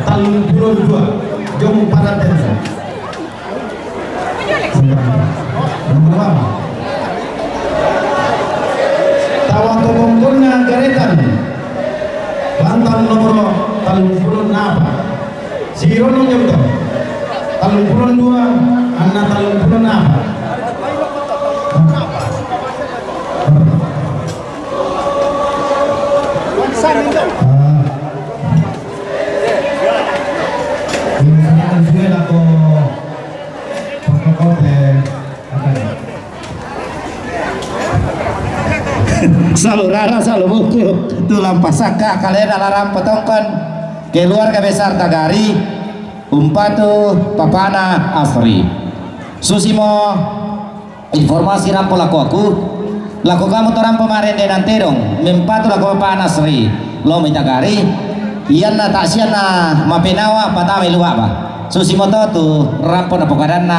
patang puluh dua. Jong Paratensa. Tawa totongkonna Garetan, lantang nomor tallung puluh napa. Sigirono jong to. Tallung puluh dua, anna tallung puluh napa. Ah. Ini saya kan sudah lako. Salu rara, salu buku. Tulang pasaka kalena larang patongkon. Keluarga besar Tagari, umpatu papana Asri. Susimo informasi rampo lako aku. Lako kamu to rampo marende nantedong, mempatu lako papana Asri. Lo mai Tagari. Iyanna taksianna mapenawa patama i luwa ba. Susimoto tu rampo napokadanna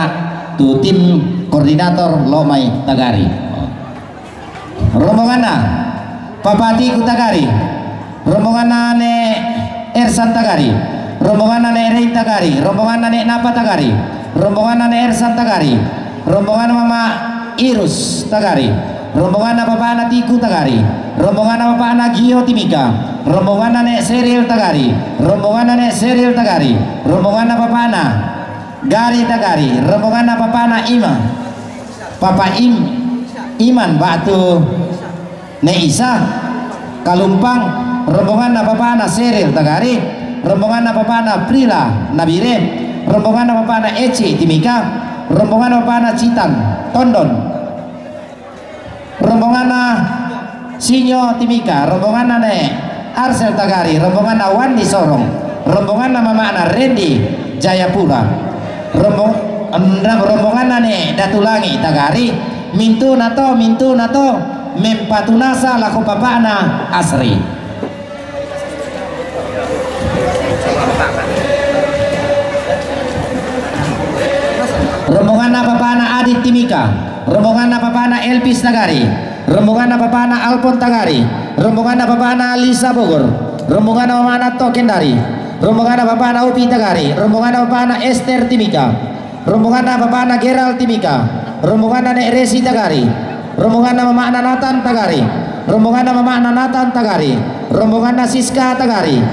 tu tim koordinator lo mai Tagari. Rombonganna Papa Tiku Tagari. Rombonganna Ne Ersan Tagari. Rombonganna Ne Rein Tagari. Rombonganna Ne Napa Tagari. Rombonganna Ne Ersan Tagari. Rombonganna Mama Irus Tagari. Rombonganna Papana Tiku Tagari. Rombonganna Papana Gio Timika. Rombonganna Ne Seril Tagari. Rombonganna Ne Seril Tagari. Rombonganna Papana Gari Tagari. Rombonganna Papana Ima. Papa Im, Iman batu Ne Isa Kalumpang. Rombonganna Papana Seril Tagari. Rombonganna Papana Prila Nabire. Rombonganna Papana Eci Timika. Rombonganna Papana Citan Tondon. Rombonganna Sinyo Timika, rombonganna Ne Arsel Tagari, rombonganna Wandi Sorong, rombonganna mamana Rendi Jayapura, rombong-, rombonganna Ne Datulangi Tagari, mintu nato, mintu nato, mempatunasa lako papana Asri. Rombonganna papana Adit Timika, rombonganna papana Elvis Tagari, rombonganna papana Alpon Tagari, rombonganna papana Lisa Bogor, rombonganna mamana Tokendari, rombonganna papana Upi Tagari, rombonganna papana Ester Timika, rombonganna papana Geral Timika, rombonganna Ne Resi Tagari, rombonganna mamana Nathan Tagari, rombonganna mamana Nathan Tagari, rombonganna Siska Tagari,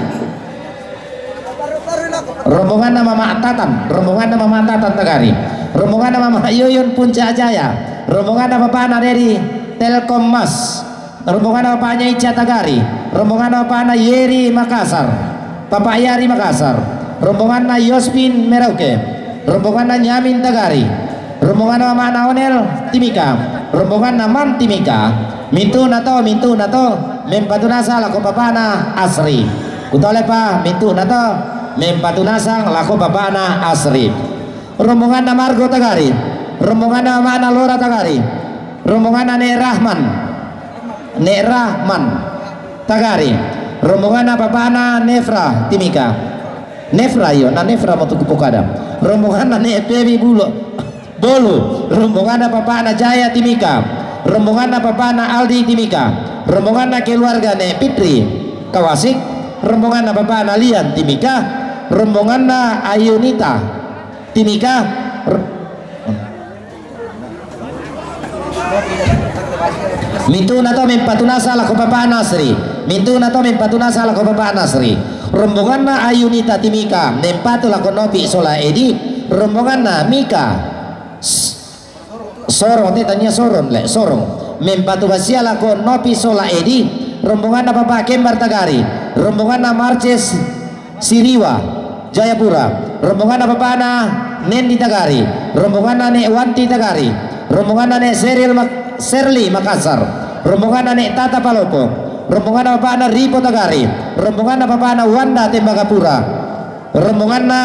rombonganna Mama Tatan, rombonganna Mama Tatan Tagari, rombonganna Mama Yoyon Puncak Jaya, rombonganna papana Dedi Telkom Mas, rombonganna papanya Ica Tagari, rombonganna papana Yeri Makassar, Papa Yari Makassar, rombonganna Yospin Merauke, rombonganna Nyamin Tagari, rombonganna mamana Onel Timika, rombonganna Man Timika, mintu nato, mintu nato, mempatunasa lako papana Asri. Kutolepa, mintu nato, mempatunasa lako papana Asri. Rombonganna Margo Tagari, rombonganna mamana Lora Tagari, rombonganna Ne Rahman, Nek Rahman Tagari. Rombonganna bapakna Nefra Timika. Nefra, iyo, na Nefra mo tu kupokada. Rombonganna Nek Pebi Bulo. Bolu, rombonganna bapakna Jaya Timika, rombonganna bapakna Aldi Timika, rombonganna keluarga Nek Fitri Kawasik, rombonganna bapakna Lian Timika, rombonganna Ayunita Timika. R-, Mintu'na to mempatu nasa lako Bapak Nasri. Mintu'na to mempatu nasa lako Bapak Nasri. Rombonganna Ayunita Timika mempatu lako Nopi sola Edi. Rombonganna Mika S-, Sorong, te tania Sorong, le, Sorong. Mempatu basia lako Nopi sola Edi. Rombonganna Bapak Kembar Tagari. Rombonganna Marces Siriwa, Jayapura. Rombonganna bapakna Nendi Tagari. Rombonganna Nek Wanti Tagari. Rombonganna Nek Seril Mak-, Serli Makassar. Rombonganna Nek Tata Palopo. Rombonganna bapakna Ripo Tagari. Rombonganna bapakna Wanda Tembagapura. Rombonganna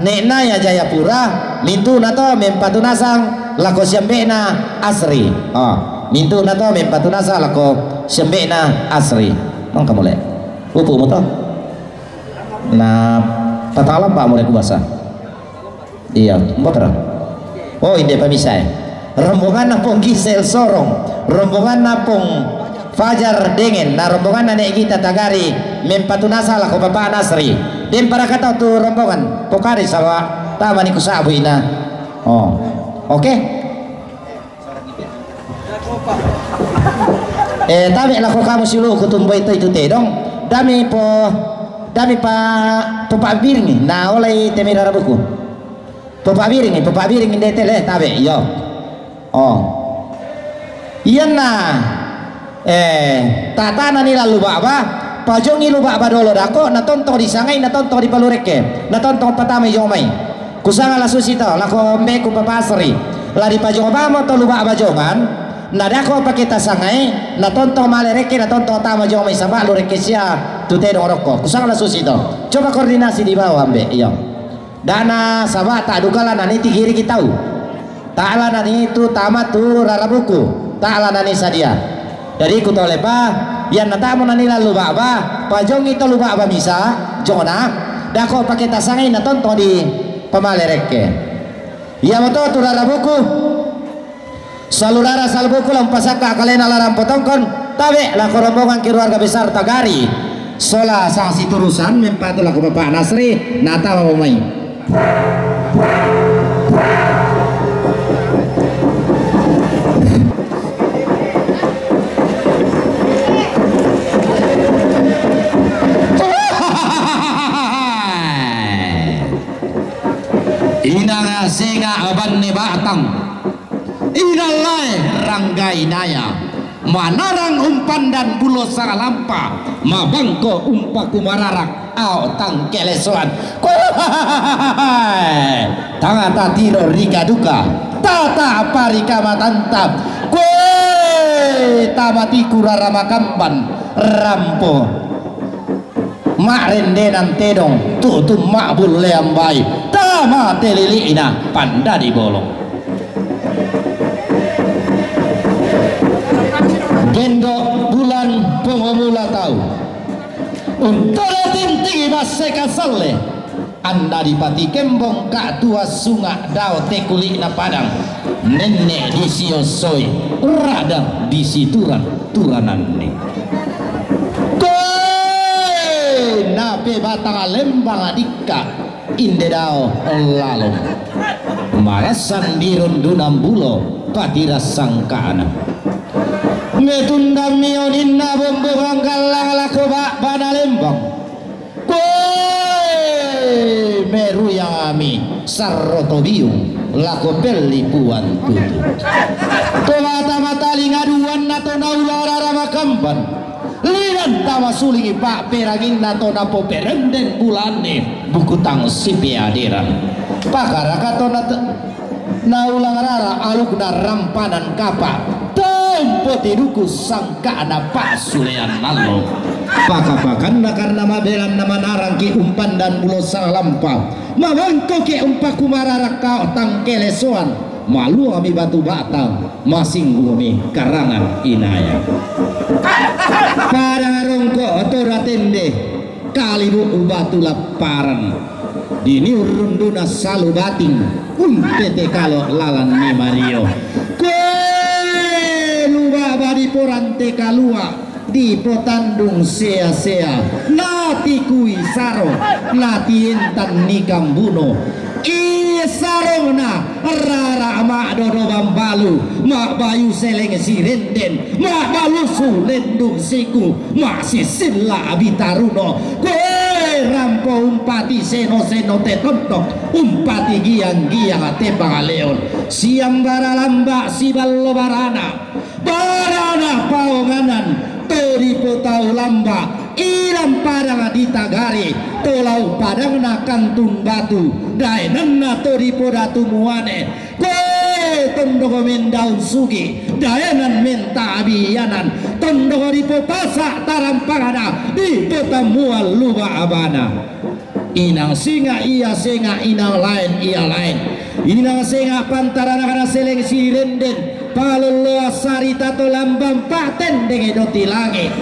Nek Naya Jayapura. Mintu'na to mempatu nasang lako siambe'na Asri. Oh, mintu'na to mempatu nasang lako siambe'na Asri. Mangka mole. Upu mo to. Na, patalam pa mure kubasa. Iya, mbotra. Oh, inde pamisae. Rombonganna Pong Gisel Sorong, rombonganna Pong Fajar Dengen, na rombonganna Nek Gita Tagari, mempatu nasa lako Bapak Nasri. Den parakata tu rombongan, pokari sawa, tamani kusabu ina. Oh, oke. Eh, tabe lako kamu siulu kutumboi to itu tedong. Dami po, dami pa, po pa biring ni. Na olai temira rabuku. Po pa biring ni, po pa biring ni detele tabe, yo. Oh. Iyanna, eh, tatana ni lalu baba, pajongi lu baba dolo dako, na tontong disangai, na tontong dipalurekke, na tontong patama jomai. Kusanga la susi to, lako mbeku Bapak Asri. La dipajong bamo to luba bajongan, na dako pake tasangai, na tontong male rekke, na tontong tama jong mai saba lu rekke sia tu tedong rokko. Kusanga la susi to. Coba koordinasi di bawah, Mbe. Iyo. Dana saba tak duka la nani tigiri kitau. Tak la nani tu tama tu rarabuku. Tak la nani sadia. Jadi ku tole pa, iyanna tamu nani lalu baba, pajongi to luba ba misa, jongna, dako pake tasangai na tontong di pamale rekke. Iyamoto tu rarabuku, salurara salbuku la umpasakka kalena larang potongkon, tabe lako rombongan keluarga besar Tagari. Sola sang siturusan mempatu lako Bapak Nasri, nata mamai. Inang senga abanne batang. Inang lae ranggai naya. Manarang umpandan bulo salampa. Mabangko umpaku mararak. Ao tangkelesoan. Kue tanga tatiro rika duka. Tata parika matanta. Kue tamatiku rara makamban. Rampo. Ma'rendenan tedong, tu'tu ma'bullean bai, tama telili'na pandadi bolong. Gendo bulan pengomula tau. Untoro tintingi basse kasalle. Anda dipati kembong ka tua sunga dao te kuli'na padang. Nenne disiosoi, rada disituran-turananni. Koe nape batang lembang adikka, inde dao lalo. Marassan dirundunan bulo, patirassangkana. Metundang mioninna bombongan gallang lako ba-, bana lembang. Koe meruyang ami sarro to biung lako pellipuan tutu. To mata-mata lingaduan na to naula rara makamban. Linan tama sulingi pa peranginna to napoperenden bulanne bukutang sipeaderan. Pakaraka to na te-, Naulang rara alukna rampanan kapa. Tempo tiduku sangka'na pa'sulean allo. Paka-pakanna karna mabelanna manarangki umpandan bulo salampa. Mabangkoki umpaku mararak kao tangkelesoan. Maluami batu bata, masingguami karangan inaya. Pada rongko' to ratende, kalibu' batu lapparan. Diniurrunduna salu bating, untete kalo lalan ni Mario. Kue lubaba di porante kalua, dipotandung sea-sea, natikui saro, natientan ni kambuno. Iya sarona rara ma'dodo bambalu, ma'bayu seleng sirenden, ma'balusu lendung siku, ma'sisilla bitaruno. Kue rampo umpati seno-seno te tondok, umpati giang-giang te pangaleon. Siambara lamba siballo barana, barana paonganan, to dipotau lamba, ilang padang ditagari, tolau padangna kantun batu, daenanna to dipodatu muane. Kue tondok mendaun sugi, daenan mentabianan, tondok dipopasa tarampangana, dipotammuan luba abana. Inang senga' ia senga', inang laen ia laen. Inang senga' pantaranakna seleng sirenden, palolloa sarita to lambang pa'tendeng doti langi'.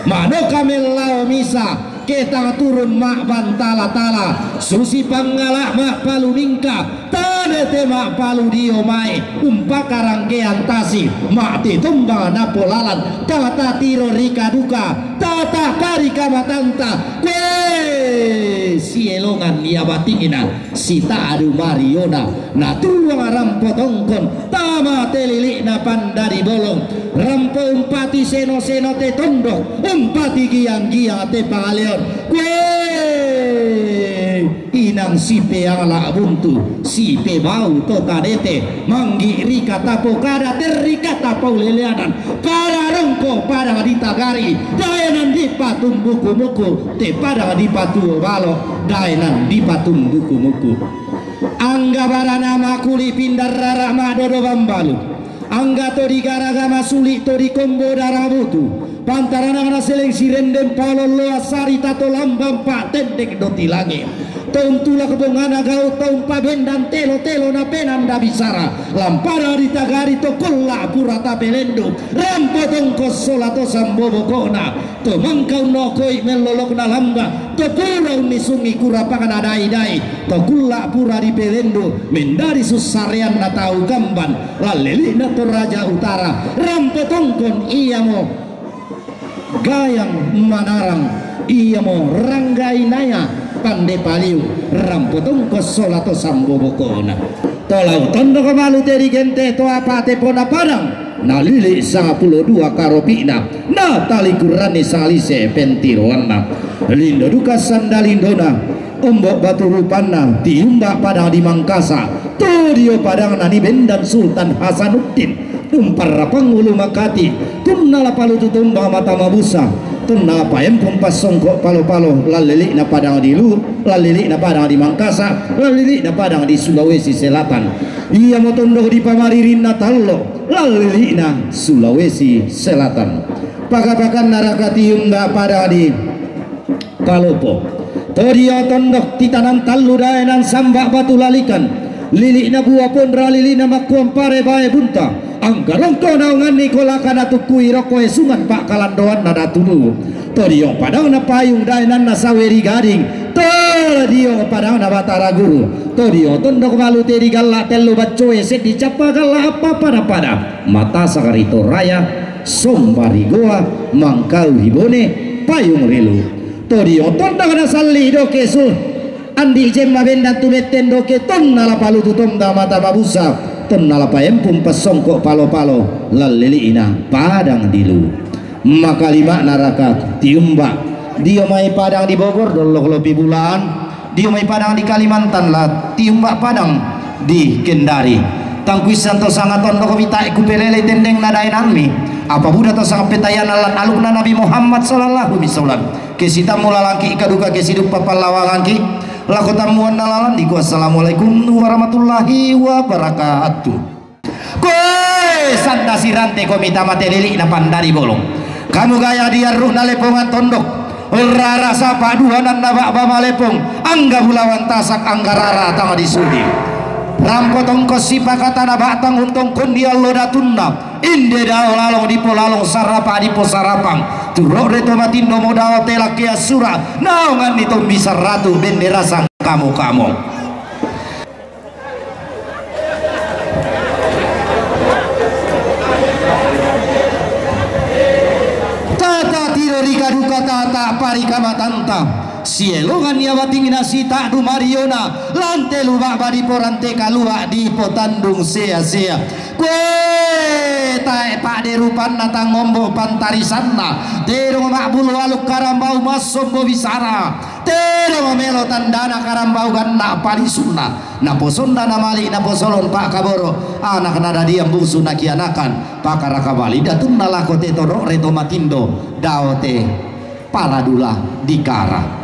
Manoka mellao misa, ketang turun ma'bantala-tala, susi pangngala' ma'palu mingka, tane te ma'palu dio mai, umpakarangkean tasi, ma'titombang napolalan, tata tiro rika duka, tata parika matanta, kue sielongan ia batingna, sita'du mariona, natuang rampo tongkon, tama te lili'na pandari bolong, rampo umpati seno-seno te tondok, umpati giang-giang te pangaleon, kue inang sipeala buntu, sipebau to tadete, manggi rika tapokada, terrika tapauleleanan, pada rongko' padang ditagari, daenan dipatumbuku-muku, te padang dipatuo balo, daenan dipatumbuku-muku. Angga barana makuli pindarrara ma'dodo bambalu. Angga to digaraga masuli' to dikombo darabutu, pantaranakna seleng sirenden palolloa sarita to lambang pa'tendeng doti langi'. To untulak bongana gau' to umpabendan telo-telo napenanda bisara, lampada ditagari to kulla' pura tapelendu, rampo tongko sola to samboboko'na, to mangka unnokoi mellolokna lamba, to pura unnisungi kurapangna dai-dai, to kulla' pura dipelendu, mendadi sussareanna tau kamban, lallili'na Toraja Utara, rampo tongkon iamo gayang manarang, iamo ranggainaya pande paliu, rampo tongko sola to sambobokona. Tolau tondok malu te digente to apa te pona padang, nalili' sapulo dua karopi'na, natalikuranni salise pentiroanna. Lindo duka sanda lindona, ombo' batu rupanna, tiumba' padang di Mangkasa, to dio padangna nibendan Sultan Hasanuddin, umparrapang ulu makati, tunna lapalutu tomba mata mabusa, tunna lapaempung passongko' palo-palo, lallili'na padang di Luwu, lallili'na padang di Mangkasa, lallili'na padang di Sulawesi Selatan. Iamo tondok dipamaririnna tallo, lallili'na Sulawesi Selatan. Paka-pakanna raka tiumba' padang di Palopo. To dio tondok titanan tallu daenan samba' batu lalikan. Lili'na bua ponra, lili'na makkuampare bae bunta. Angga rongko naunganni kolaka natukkui rokko esungan pa'kalandoanna Datu Luwu. To dio padangna payung daenanna sawe ri gading. To dio padangna Batara Guru. To dio tondok malu te digalla' tellu baccoe seddi cappa galla' appa pada-pada. Matasak ri Toraya, somba ri Gowa, mangkau ri Bone, payung ri Luwu. To dio tondok nasalli' doke su, andi' jemma bendan tu metten doke, tonna lapalutu tomba mata mabusa, tonna lapaempung passongko' palo-palo, lallili'na padang di Luwu. Makalima'na raka tiumba' dio mai padang di Bogor, dollok lopi bulaan, dio mai padang di Kalimantan, la tiumba' padang di Kendari. Tangkuissan to sanga tondok mitae kupelelei tendengna daenammi, apa buda to sanga petayana lan alukna Nabi Muhammad sallallahu alaihi wasallam. Ke sitammu lalangki' ika duka ke siduppa pallawangangki', lako tammuanna lalan diku, assalamualaikum warahmatullahi wabarakatuh. Koe sanda sirante ko mita mate lili'na pandari bolong. Kamu gaya diarru'na lepongan tondok. Rara sapa duananna ba'ba malepong. Angga bulawan tasak angga rara tama disudi. Rampo tongko sipakatana batang untong kondi allo datunna. Inde dao lalong dipolalong, sarapa diposarapang. Turo' re to matindo modao te lakkea sura'. Naonganni tombi saratu bendera sangkamo-kamo. Tata tiro rika duka tata parika matanta. Sielongan ia batingna sita'du mariona, lante luba' badipo rante kalua' dipo tandung sea-sea. Kue tae' pa'de rupanna tang ombo' pantarisanna, tedong ma'bulu aluk karambau massombo bisara, tedong melo tandana karambau ganna' palisunna. Naposonna namali' naposolon pa'kaboro', anak nadadiang bungsu nakianakan, pakaraka bali datunna lako te toro' re to matindo, dao te paradula dikara.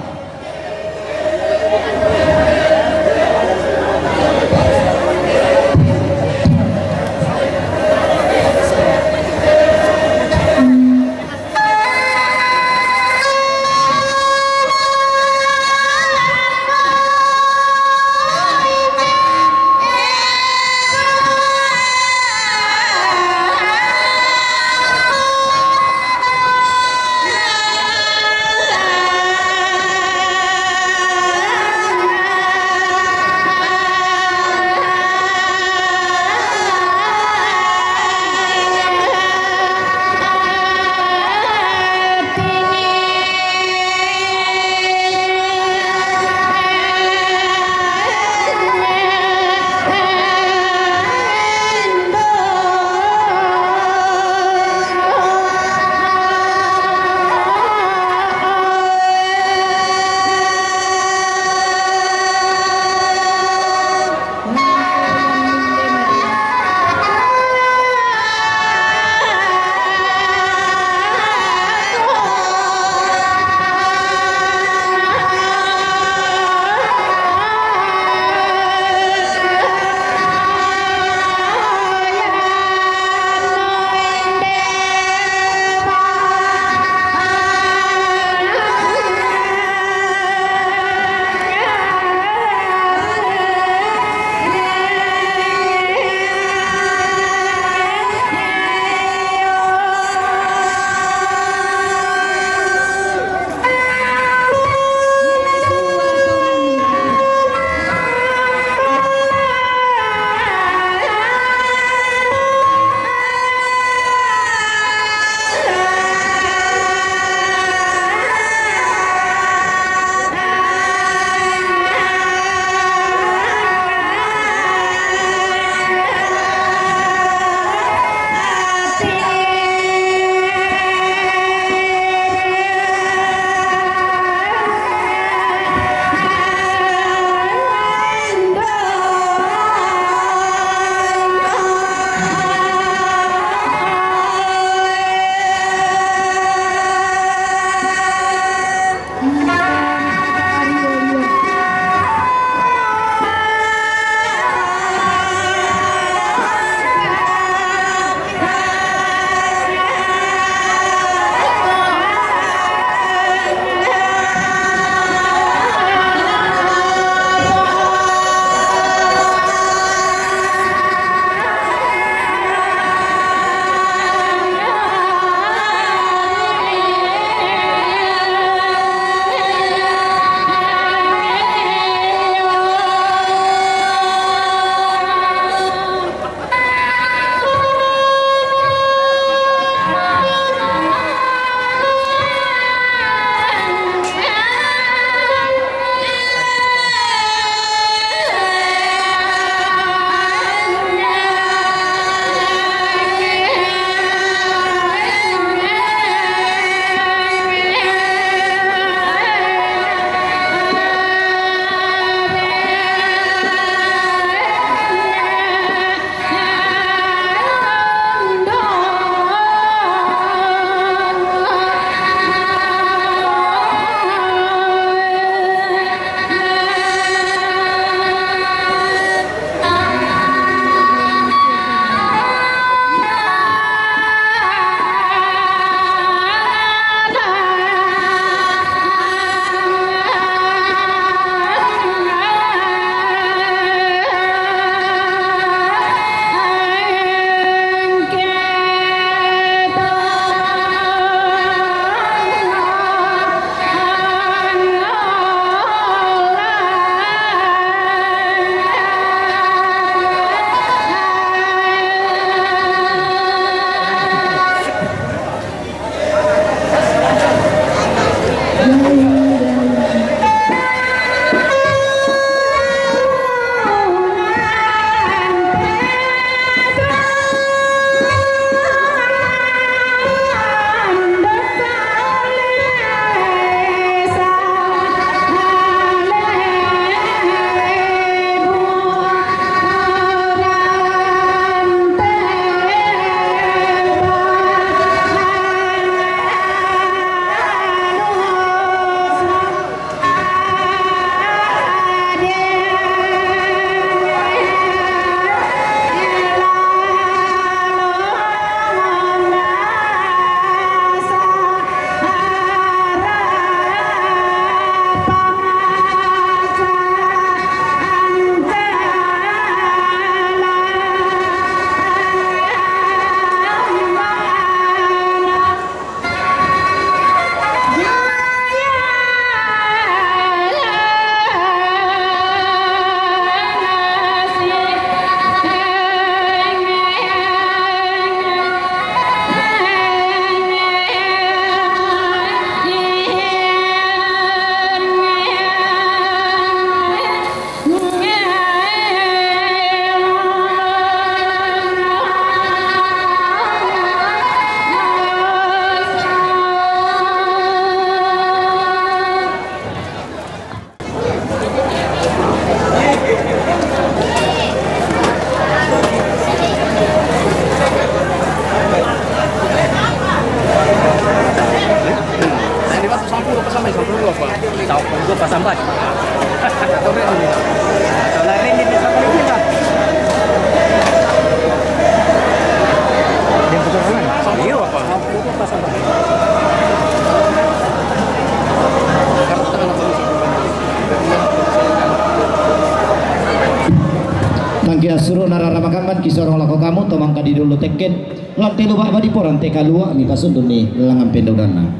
Kia suru narara makamban ki sorong lako kamu, tomang kadi dulu teken. Lante lubak badi porang te kalua mi pasundun ni langan pendodanna.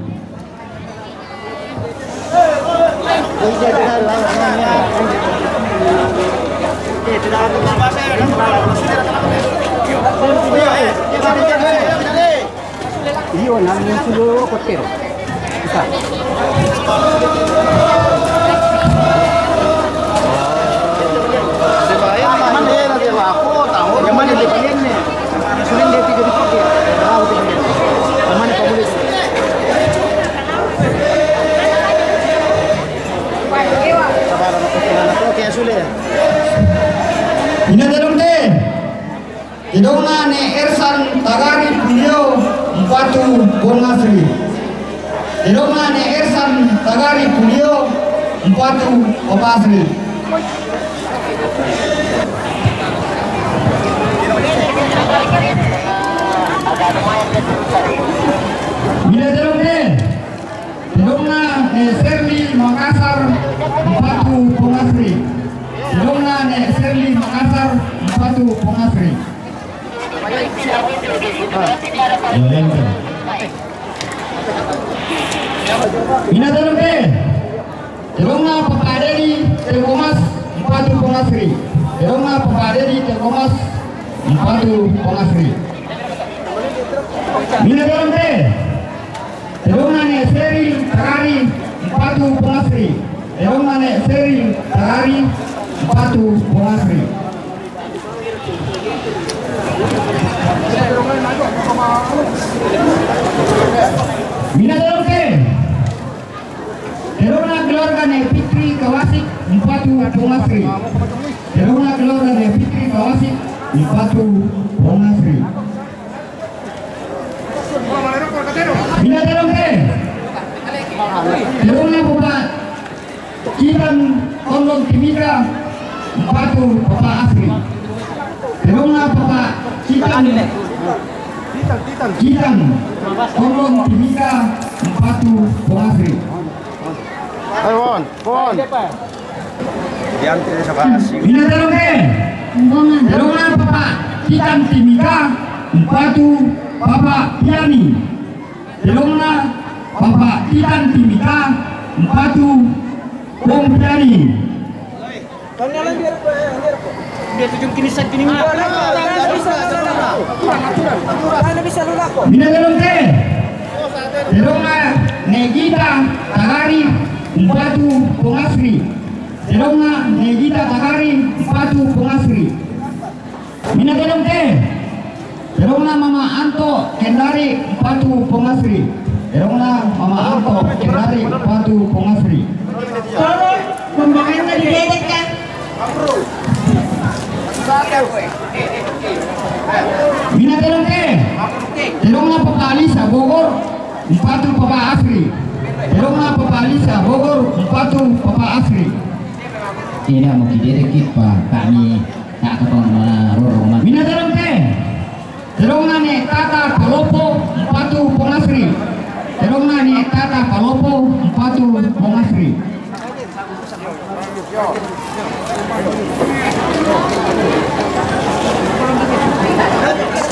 Iyo, nang sulo kotero. Bisa. Yang mana dia pakai ni? Sudah dia tiga di kopi. Tahu tu dia. Yang mana kau boleh? Sabar, anak kecil, anak kecil, sudah. Ina dalam deh. Tedongna ne Ersan Tagari Pulio mpatu Bongasri. Tedongna ne Ersan Tagari Pulio mpatu Papasri. Bila tedong ne Tedongna ne Serli Makassar mpatu Bongasri. Tedongna ne Serli Makassar mpatu Bongasri. Ina tedong te. Tedongna Papa Dedi Tegomas mpatu Bongasri. Tedongna Papa Dedi Tegomas mpatu Bongasri. Ina tedong te. Tedongna ne Seril Tagari mpatu Bongasri. Tedongna ne Seril Tagari mpatu Bongasri. Mina tedong te. Tedongna keluarga ne Fitri Kawasik mpatu Bongasri. Tedongna keluarga ne Fitri Kawasik mpatu Bongasri. Mina tedong te. Tedongna Papa Kitan Tondong Timika mpatu Papa Asri. Tedongna Papa Kitan Kitan Tondong Timika mpatu Papa Asri. Ayo, Wan. Ina tedong te. Tedongna Papa Kitan Timika mpatu Papa Piani. Tedongna Papa Kitan Timika mpatu Pong Piani. Dia tujuh kini sakini. Ina tedong te. Tedongna ne Gita Tagari mpatu Bongasri. Tedongna ne Gita Tagari mpatu Bongasri. Mina tedong te. Tedongna Mama Anto Kendari mpatu Bongasri. Tedongna Mama Anto Kendari mpatu Bongasri. Tolong pembangunannya didetek ya. Mina tedong te. Tedongna Papa Alisa Bogor mpatu Papa Asri. Tedongna Papa Alisa Bogor mpatu Papa Asri. Ina mo kidere kipa kami tak ketong mana roro mana. Mina tedong te. Tedongna ne Tata Palopo mpatu Bongasri. Tedongna ne Tata Palopo mpatu Bongasri.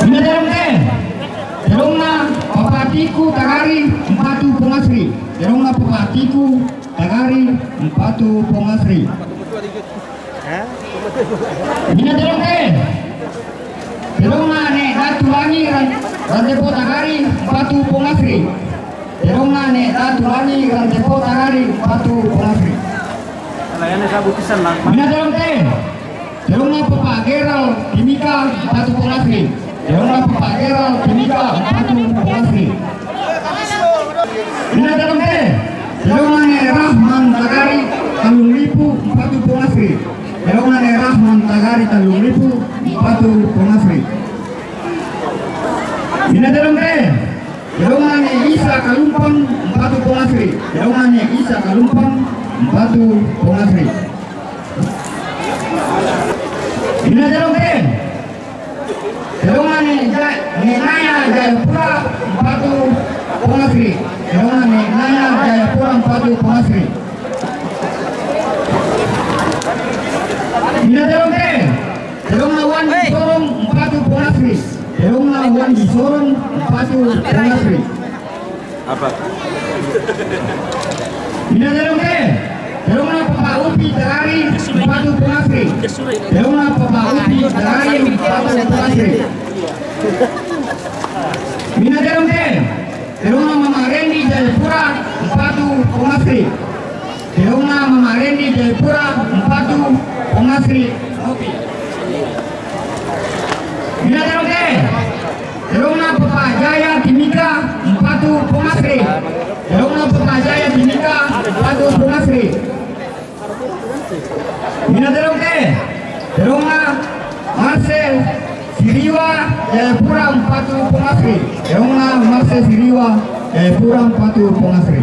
Mina tedong te. Tedongna Papa Tiku Tagari mpatu Bongasri. Tedongna Papa Tiku Tagari mpatu Bongasri. Mina tedong te. Tedongna ne Datu Langi Ran-, Rantepo Tagari mpatu Bongasri. Tedongna ne Datu Langi Rantepo Tagari mpatu Bongasri. Mina tedong te. Tedongna Papa Geral Timika mpatu Bongasri. Tedongna Papa Geral Timika mpatu Bongasri. Mina tedong te. Tedongna ne Rahman Tagari Tanjung Lipu mpatu Bongasri. Tedongna ne Rahman Tagari Tanjung Lipu mpatu Bongasri. Mina tedong te. Tedongna ne Isa Kalumpang mpatu Bongasri. Tedongna ne Isa Kalumpang mpatu Bongasri. Mina tedong te. Tedongna ne Ja-, ne Naya Jayapura mpatu Bongasri. Tedongna ne Naya Jayapura mpatu Bongasri. Mina tedong te. Tedongna Sorong mpatu Pongasri. Terongna Wandi Sorong mpatu Pongasri. Apa? Mina terong te. Terongna Papa Upi Tagari mpatu Pongasri. Terongna Papa Upi Tagari mpatu Pongasri. Mina terong te. Terongna Mama Rendi Jayapura mpatu Pongasri. Terongna Mama Rendi Jayapura mpatu Pongasri. Oke. Mina terong te. Terongna Papa Jaya Timika mpatu Pongasri. Terongna Papa Jaya Timika mpatu Pongasri. Mina terong te. Terongna Marcel Siriwa Jayapura mpatu Pongasri. Terongna Marcel Siriwa Jayapura mpatu Pongasri.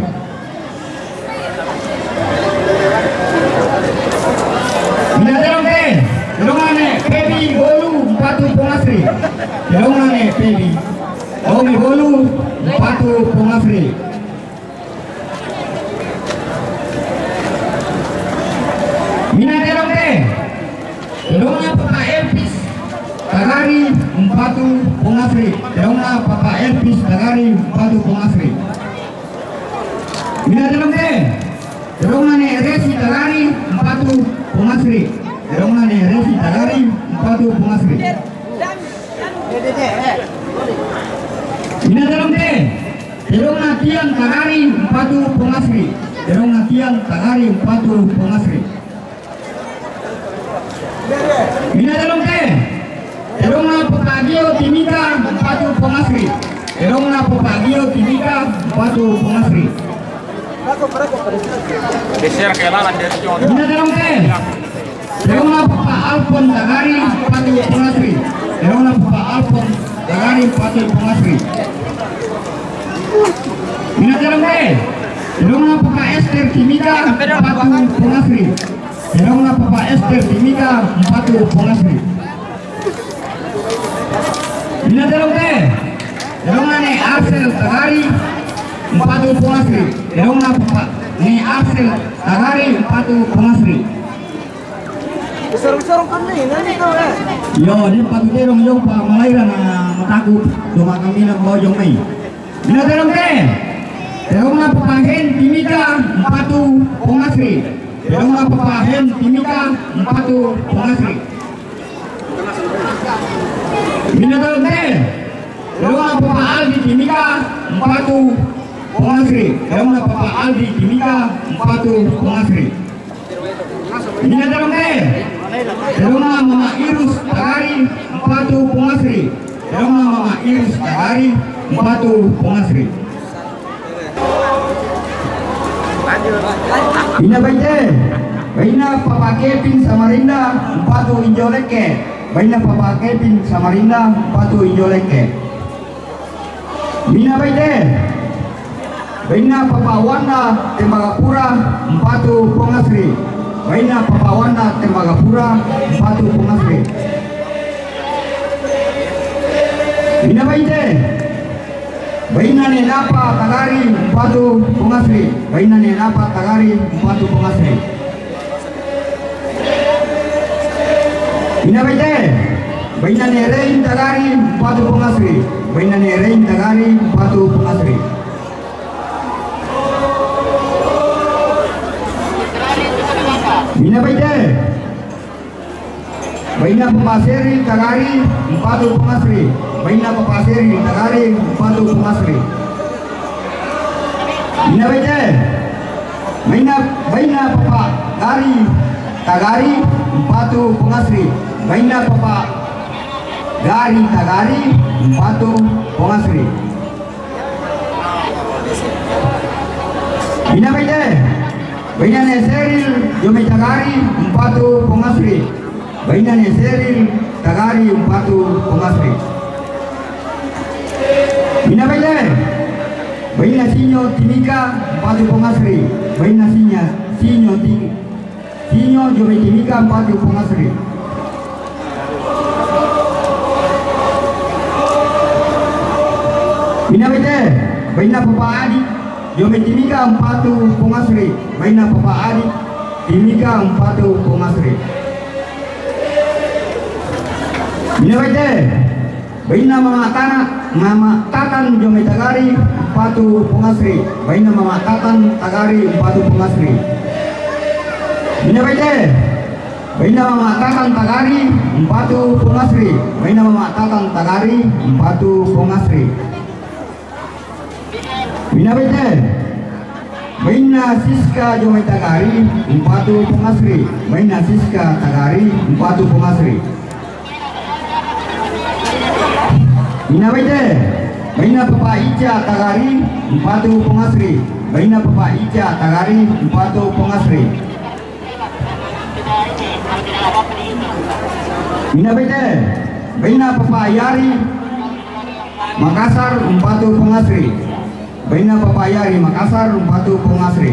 Mina terong te. Terongna Ne Pebi Bolu mpatu Pongasri. Terongna Ne Pebi Omi Bolu mpatu Pongasri. Mina terong te. Terongna Papa Elvis Tagari mpatu Pongasri. Terongna Papa Elvis Tagari mpatu Pongasri. Mina terong te. Terongna Ne Resi Tagari mpatu Pongasri. Terongna Ne Resi Tagari mpatu Pongasri. Mina terong te. Terongna Tiang Tagari mpatu Pongasri. Terongna Tiang Tagari mpatu Pongasri. Mina terong te. Terongna Papa Gio Timika mpatu Pongasri. Terongna Papa Gio Timika mpatu Pongasri. Geser ke lalan dia, John. Mina terong te. Terongna Papa Alpon Tagari mpatu Pongasri. Terongna Papa Alpon Tagari mpatu Pongasri. Mina terong te. Terongna Papa Ester Timika mpatu Pongasri. Terongna Papa Ester Timika mpatu Pongasri. Mina terong te. Terongna Ne Arsel Tagari mpatu Pongasri. Terongna Papa Ne Arsel Tagari mpatu Pongasri. Besar-besar kan nih, nanti tuh, eh. Yo, ne mpatu terong yo pa malaira na mataku doma kamina bojong mai. Mina terong te. Terongna Papa Hen Timika mpatu Pongasri. Terongna Papa Hen Timika mpatu Pongasri. Mina terong te. Terongna Papa Aldi Timika mpatu Pongasri. Terongna Papa Aldi Timika mpatu Pongasri. Mina terong te. Terongna Mama Irus Tagari mpatu Pongasri. Terongna Mama Irus Tagari mpatu Pongasri. Mina baite. Baina Papa Kevin Samarinda mpatu Injoleke. Baina Papa Kevin Samarinda mpatu Injoleke. Mina baite. Baina Papa Wanda Tembagapura mpatu Pongasri. Baina Papa Wanda Tembagapura mpatu Pongasri. Mina baite. Baina Ne Napa Tagari mpatu Pongasri. Baina Ne Napa Tagari mpatu Pongasri. Mina baite. Baina Ne Rein Tagari mpatu Pongasri. Baina Ne Rein Tagari mpatu Pongasri. Mina baite. Baina Papa Seri Tagari mpatu Pongasri. Baina Papa Seri Tagari mpatu Pongasri. Mina baite. Baina, baina Papa Gari Tagari mpatu Pongasri. Baina Papa Gari Tagari mpatu Pongasri. Mina baite. Baina Ne Seril Jome Tagari mpatu Pongasri. Baina Ne Seril Tagari mpatu Pongasri. Mina baite. Baina Sinyo Timika mpatu Pongasri. Baina Sinya, Sinyo Ti-, Sinyo Jome Timika mpatu Pongasri. Mina baite. Baina Papa Adi Jome Timika mpatu Pongasri. Baina Papa Adi Timika mpatu Pongasri. Minabete, baina mama tana, mama tatan jo mai tagari, mpatu pongasri. Baina mama tatan tagari, mpatu pongasri. Minabete, baina mama tatan tagari, mpatu pongasri. Baina mama tatan tagari, mpatu pongasri. Minabete, baina siska jo mai tagari, mpatu pongasri. Baina siska tagari, mpatu pongasri. Minabete, baina papa ica tagari, mpatu pongasri. Baina papa ica tagari, mpatu pongasri. Minabete, baina papa yari Makassar, mpatu pongasri. Baina papa yari Makassar, mpatu pongasri.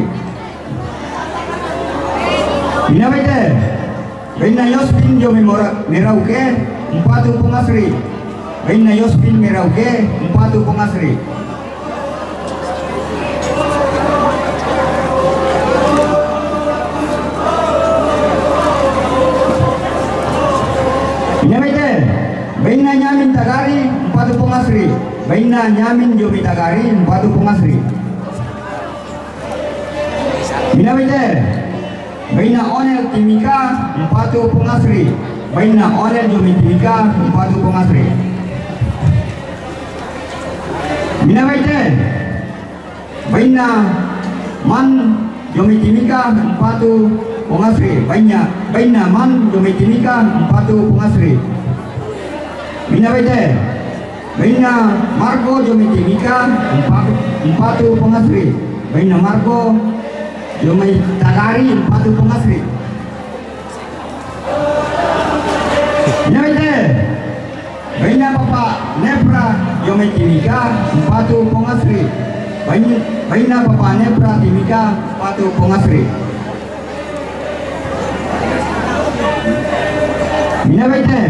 Minabete, baina Yospin jo mai Merauke, mpatu pongasri. Baina Yospin Merauke, mpatu pongasri. Minabete, baina Nyamin tagari, mpatu pongasri. Baina Nyamin jo mai tagari, mpatu pongasri. Minabete, baina Onel Timika, mpatu pongasri. Baina Onel jo mai Timika, mpatu pongasri. Minabete, baina Man jo mai Timika, mpatu pongasri. Baina, baina Man jo mai Timika, mpatu pongasri. Minabete, baina Marco jo mai Timika, mpatu, mpatu pongasri. Baina Marco jo mai tagari, mpatu pongasri. Minabete, baina papa Nepra jo mai Timika, mpatu pongasri. Bain-, baina papa Nepra Timika, mpatu pongasri. Minabete,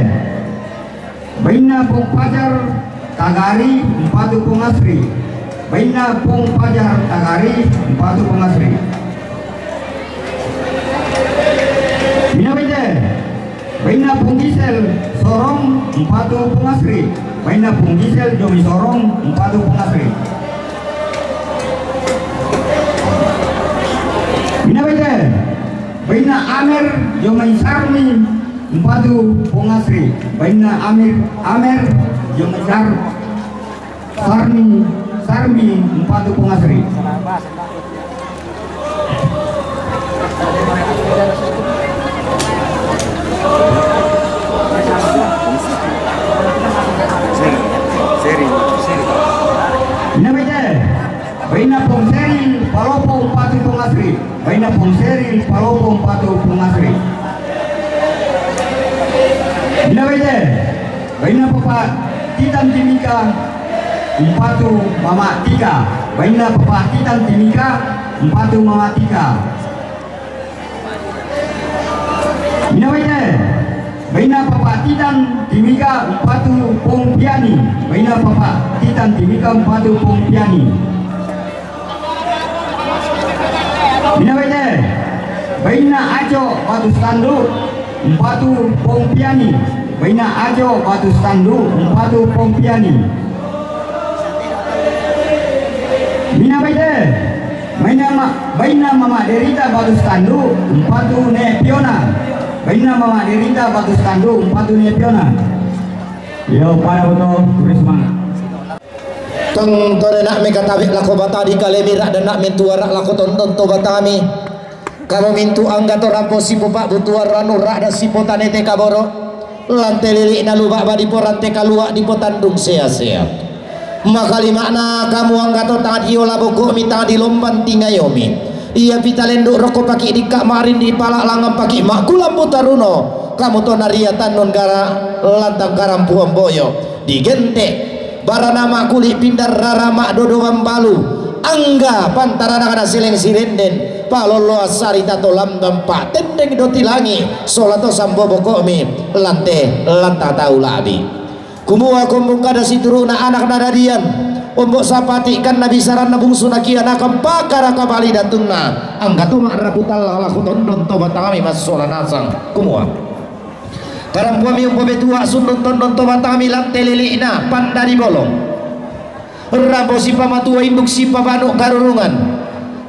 baina pong pajar tagari, mpatu pongasri. Baina pong pajar tagari, mpatu pongasri. Minabete, baina pong Gisel Sorong, mpatu pongasri. Baina pong Gisel jo mai Sorong, mpatu pongasri. Minabete, baina Amer jo mai Sarmi, mpatu pongasri. Baina Amer, Amer jo mai Sar-, Sarmi, Sarmi, mpatu pongasri. Minabete, baina pong Seril Palopo, mpatu pongasri. Baina pong Seril Palopo, mpatu pongasri. Minabete, baina papa Titan Timika, mpatu mama Tika. Baina papa Titan Timika, mpatu mama Tika. Minabete, baina papa Titan Timika, mpatu pong Piani. Baina papa Titan Timika, mpatu pong Piani. Minabete, baina Aco Batu Standu, mpatu pong Piani. Baina Aco Batu Standu, mpatu pong Piani. Minabete, baina ma-, baina mama Derita Batu Standu, mpatu ne Piona. Baina mama Derita Batu Standu, mpatu ne Piona. Yo, pada boto, beri semangat. Tong tore nak me katabe lako bata di kalemi rak dan nak mentua rak lako tonton to batami. Kamu mintu anggato rampo sipo pak butua ranu rak dan sipo tanete kaboro. Lante lilik na lubak badi po rante kaluak di po tandung sea-sea. Makali makna kamu anggato tangad io labo ko mi tangad di lomban tingayomi. Ia pita lenduk roko paki di kak marin di palak langan paki mak kulambu taruno. Kamu to naria tanun gara lantang karampuan boyo. Digente, barana mak kulik pindar rara mak dodo bambalu, angga pantarana kana sileng sirenden, paloloa sarita to lambang pak tendeng doti langi, sola to sambo bokok mi, lante, lanta tau labi. Kumua kombung kada situruna anak nadadian, ombok sapati kan nabisaran nabungsu nakianakan pakara kabali datunna, angga to mak raputan lalaku tondon to batami mas sola nasang, kumua. Karampuami umpabetua sundun tondon to batami lante lili'na pandadi bolong. Rampo sipamatua induk sipabanu karurungan.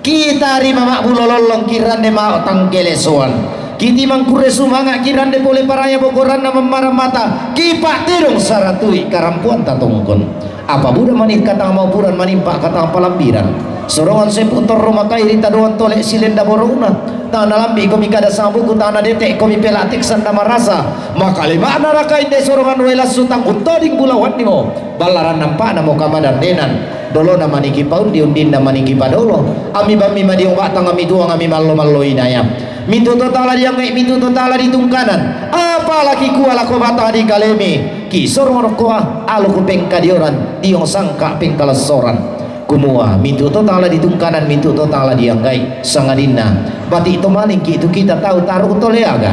Kita rima ma'bulo lollong kirande mao tangkelesoan. Kitimang kurre sumanga' kirande pole paraya bokoranna mammaramata. Kipa'tedong saratui karampuanta tongkon. Apa buda mani katang maupuran manimpa katang palambiran. Sorongan sepu torro makai ri tadoan tole silenda borona. Tang nalambi komi kada sabuku, tang nadete komi pelatik sanda marasa. Makalema'na raka inde sorongan wae lassu tang untoding bulawannimo. Ballaran nampa'na mo kamadandenan. Dolona maniki paundi, undinna maniki padolo. Ami bammi madiong ba'tang, ami tuang, ami mallo-mallo inaya. Mintu to tala diangngai, mintu to tala ditungkanan. Apalaki kua lako bata di kalemi. Ki sorong rokkoa, alu kupengkadioran, diong sangka pengkalessoran. Kumua, mintu to tala ditungkanan, mintu to tala dianggai, sangadinna. Bati to malingki tu kita tau taru to leaga.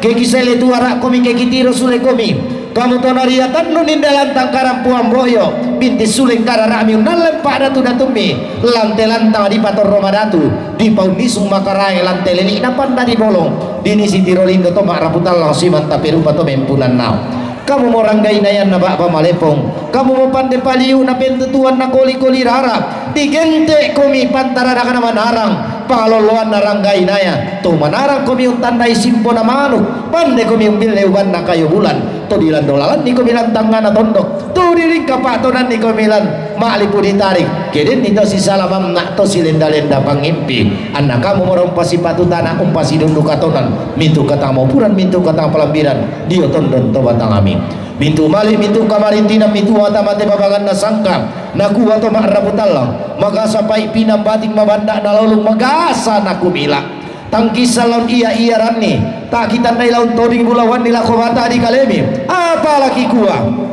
Ke kisai letua ra'komi, ke kitiro sulekomi. Kamu to nariatannu ninna lantang karampuang boyo, binti suleng karara'mi unnalleng pa'datu-datummi, lante lantang dipatorro madatu, dipaunnisung makaraeng lante lili'na pandadi bolong, dinisi tiro lindo to ma'rapu tallang simanta perupa to mempunannao. Kamu mo ranggainayanna ba'ba malepong, kamu mo pande paliu na pentutuan na koli-koli rara, digente komi pantaradakna manarang, pangaloloanna ranggainaya, to manarang komi untandai simpona manuk, pande komi umbille ubanna kayu bulan, to dilando lalanni komi lan tangngana tondok, to dilingka pa'tonanni komi lan ma'lipu ditarik, ke denni to sisala mamna to silenda-lenda pangimpi, anna kamu mora umpasipatu tana, umpasidundu katonan, mintu katang maupuran, mintu katang palambiran, dio tondon to batangami. Mintu mali, mintu kamarintinan, mintu ata mate babanganna sangka, nakua to ma'rapu tallang, magasa pai pinang bating mabanda nalolung magasa nakumila. Tangkissa laun ia-ia ranni, takitandai laun toding bulawanni lako bata di kalemi, apalaki kua.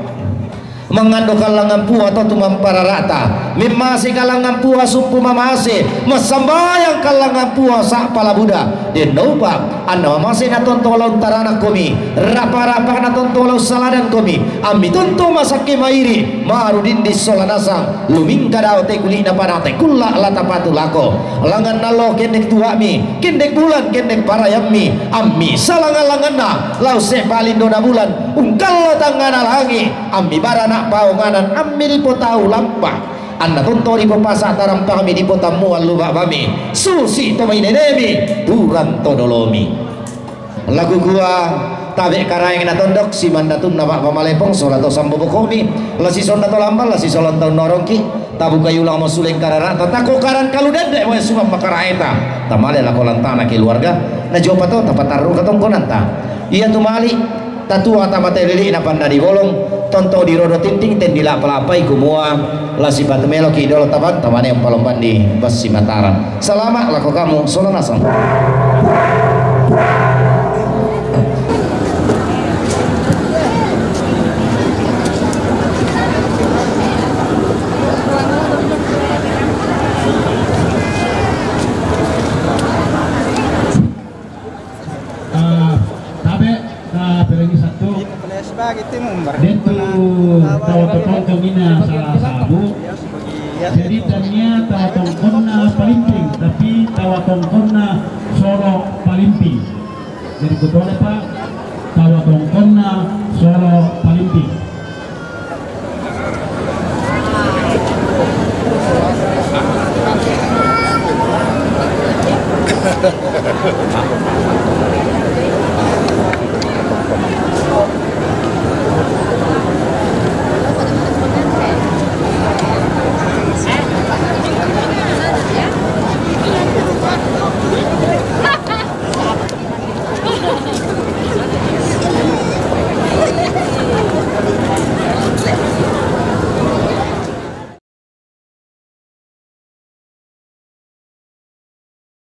Mangando kallangan pua to tumamparara'ta, memmase kallangan pua sumpu mamase, massambayang kallangan pua sa'pala buda, dennoupa, anna mamase natonto laun taranakkomi, rapa-rapa natonto laun saladangkomi, ammi tonto masakke mairi, maru dinding sola nasang, lumingka dao te kuli'na padang te kulla' la tapatu lako, langan nallo kendek tua'mi, kendek bulan, kendek parayammi, ammi salanga-langanna, lau se'ba lindona bulan, ungkallo tangngana langi', ammi barana' paonganan, ammi dipotau lampa. Anna tonto dipopasa' tarampami dipotammuang lu ba'bami. Susi to mainenemi, turang to dolomi. Laku kua, tabe' karaeng na tondok, simandatunna ba'ba malepong, sola to sambo bokomi, la sisonda to lambang, la sisolan taun norongki, tabukai ulang mo suleng karara'ta, tako karang kalu dende' mo sumang makaraeta, tamale lako lantana keluarga, najopa to, tapatarru katongkonanta. Ia tumali, Tatua tama te lili'na pandadi bolong, tonto dirodo tinting ten dila'pa-la'pai kumua, la sipatu meloki dolo tabanta mane umpalomban di bassi Mataram. Salama' lako kamu sola nasang. Ah, tabe', taperengi sattu. Dentu tau tongkong ina sala sabu. Jadi tania tau tongkonna palimping, tapi tau tongkonna solo palimping. Jadi betul, Pak, tau tongkonna solo palimping.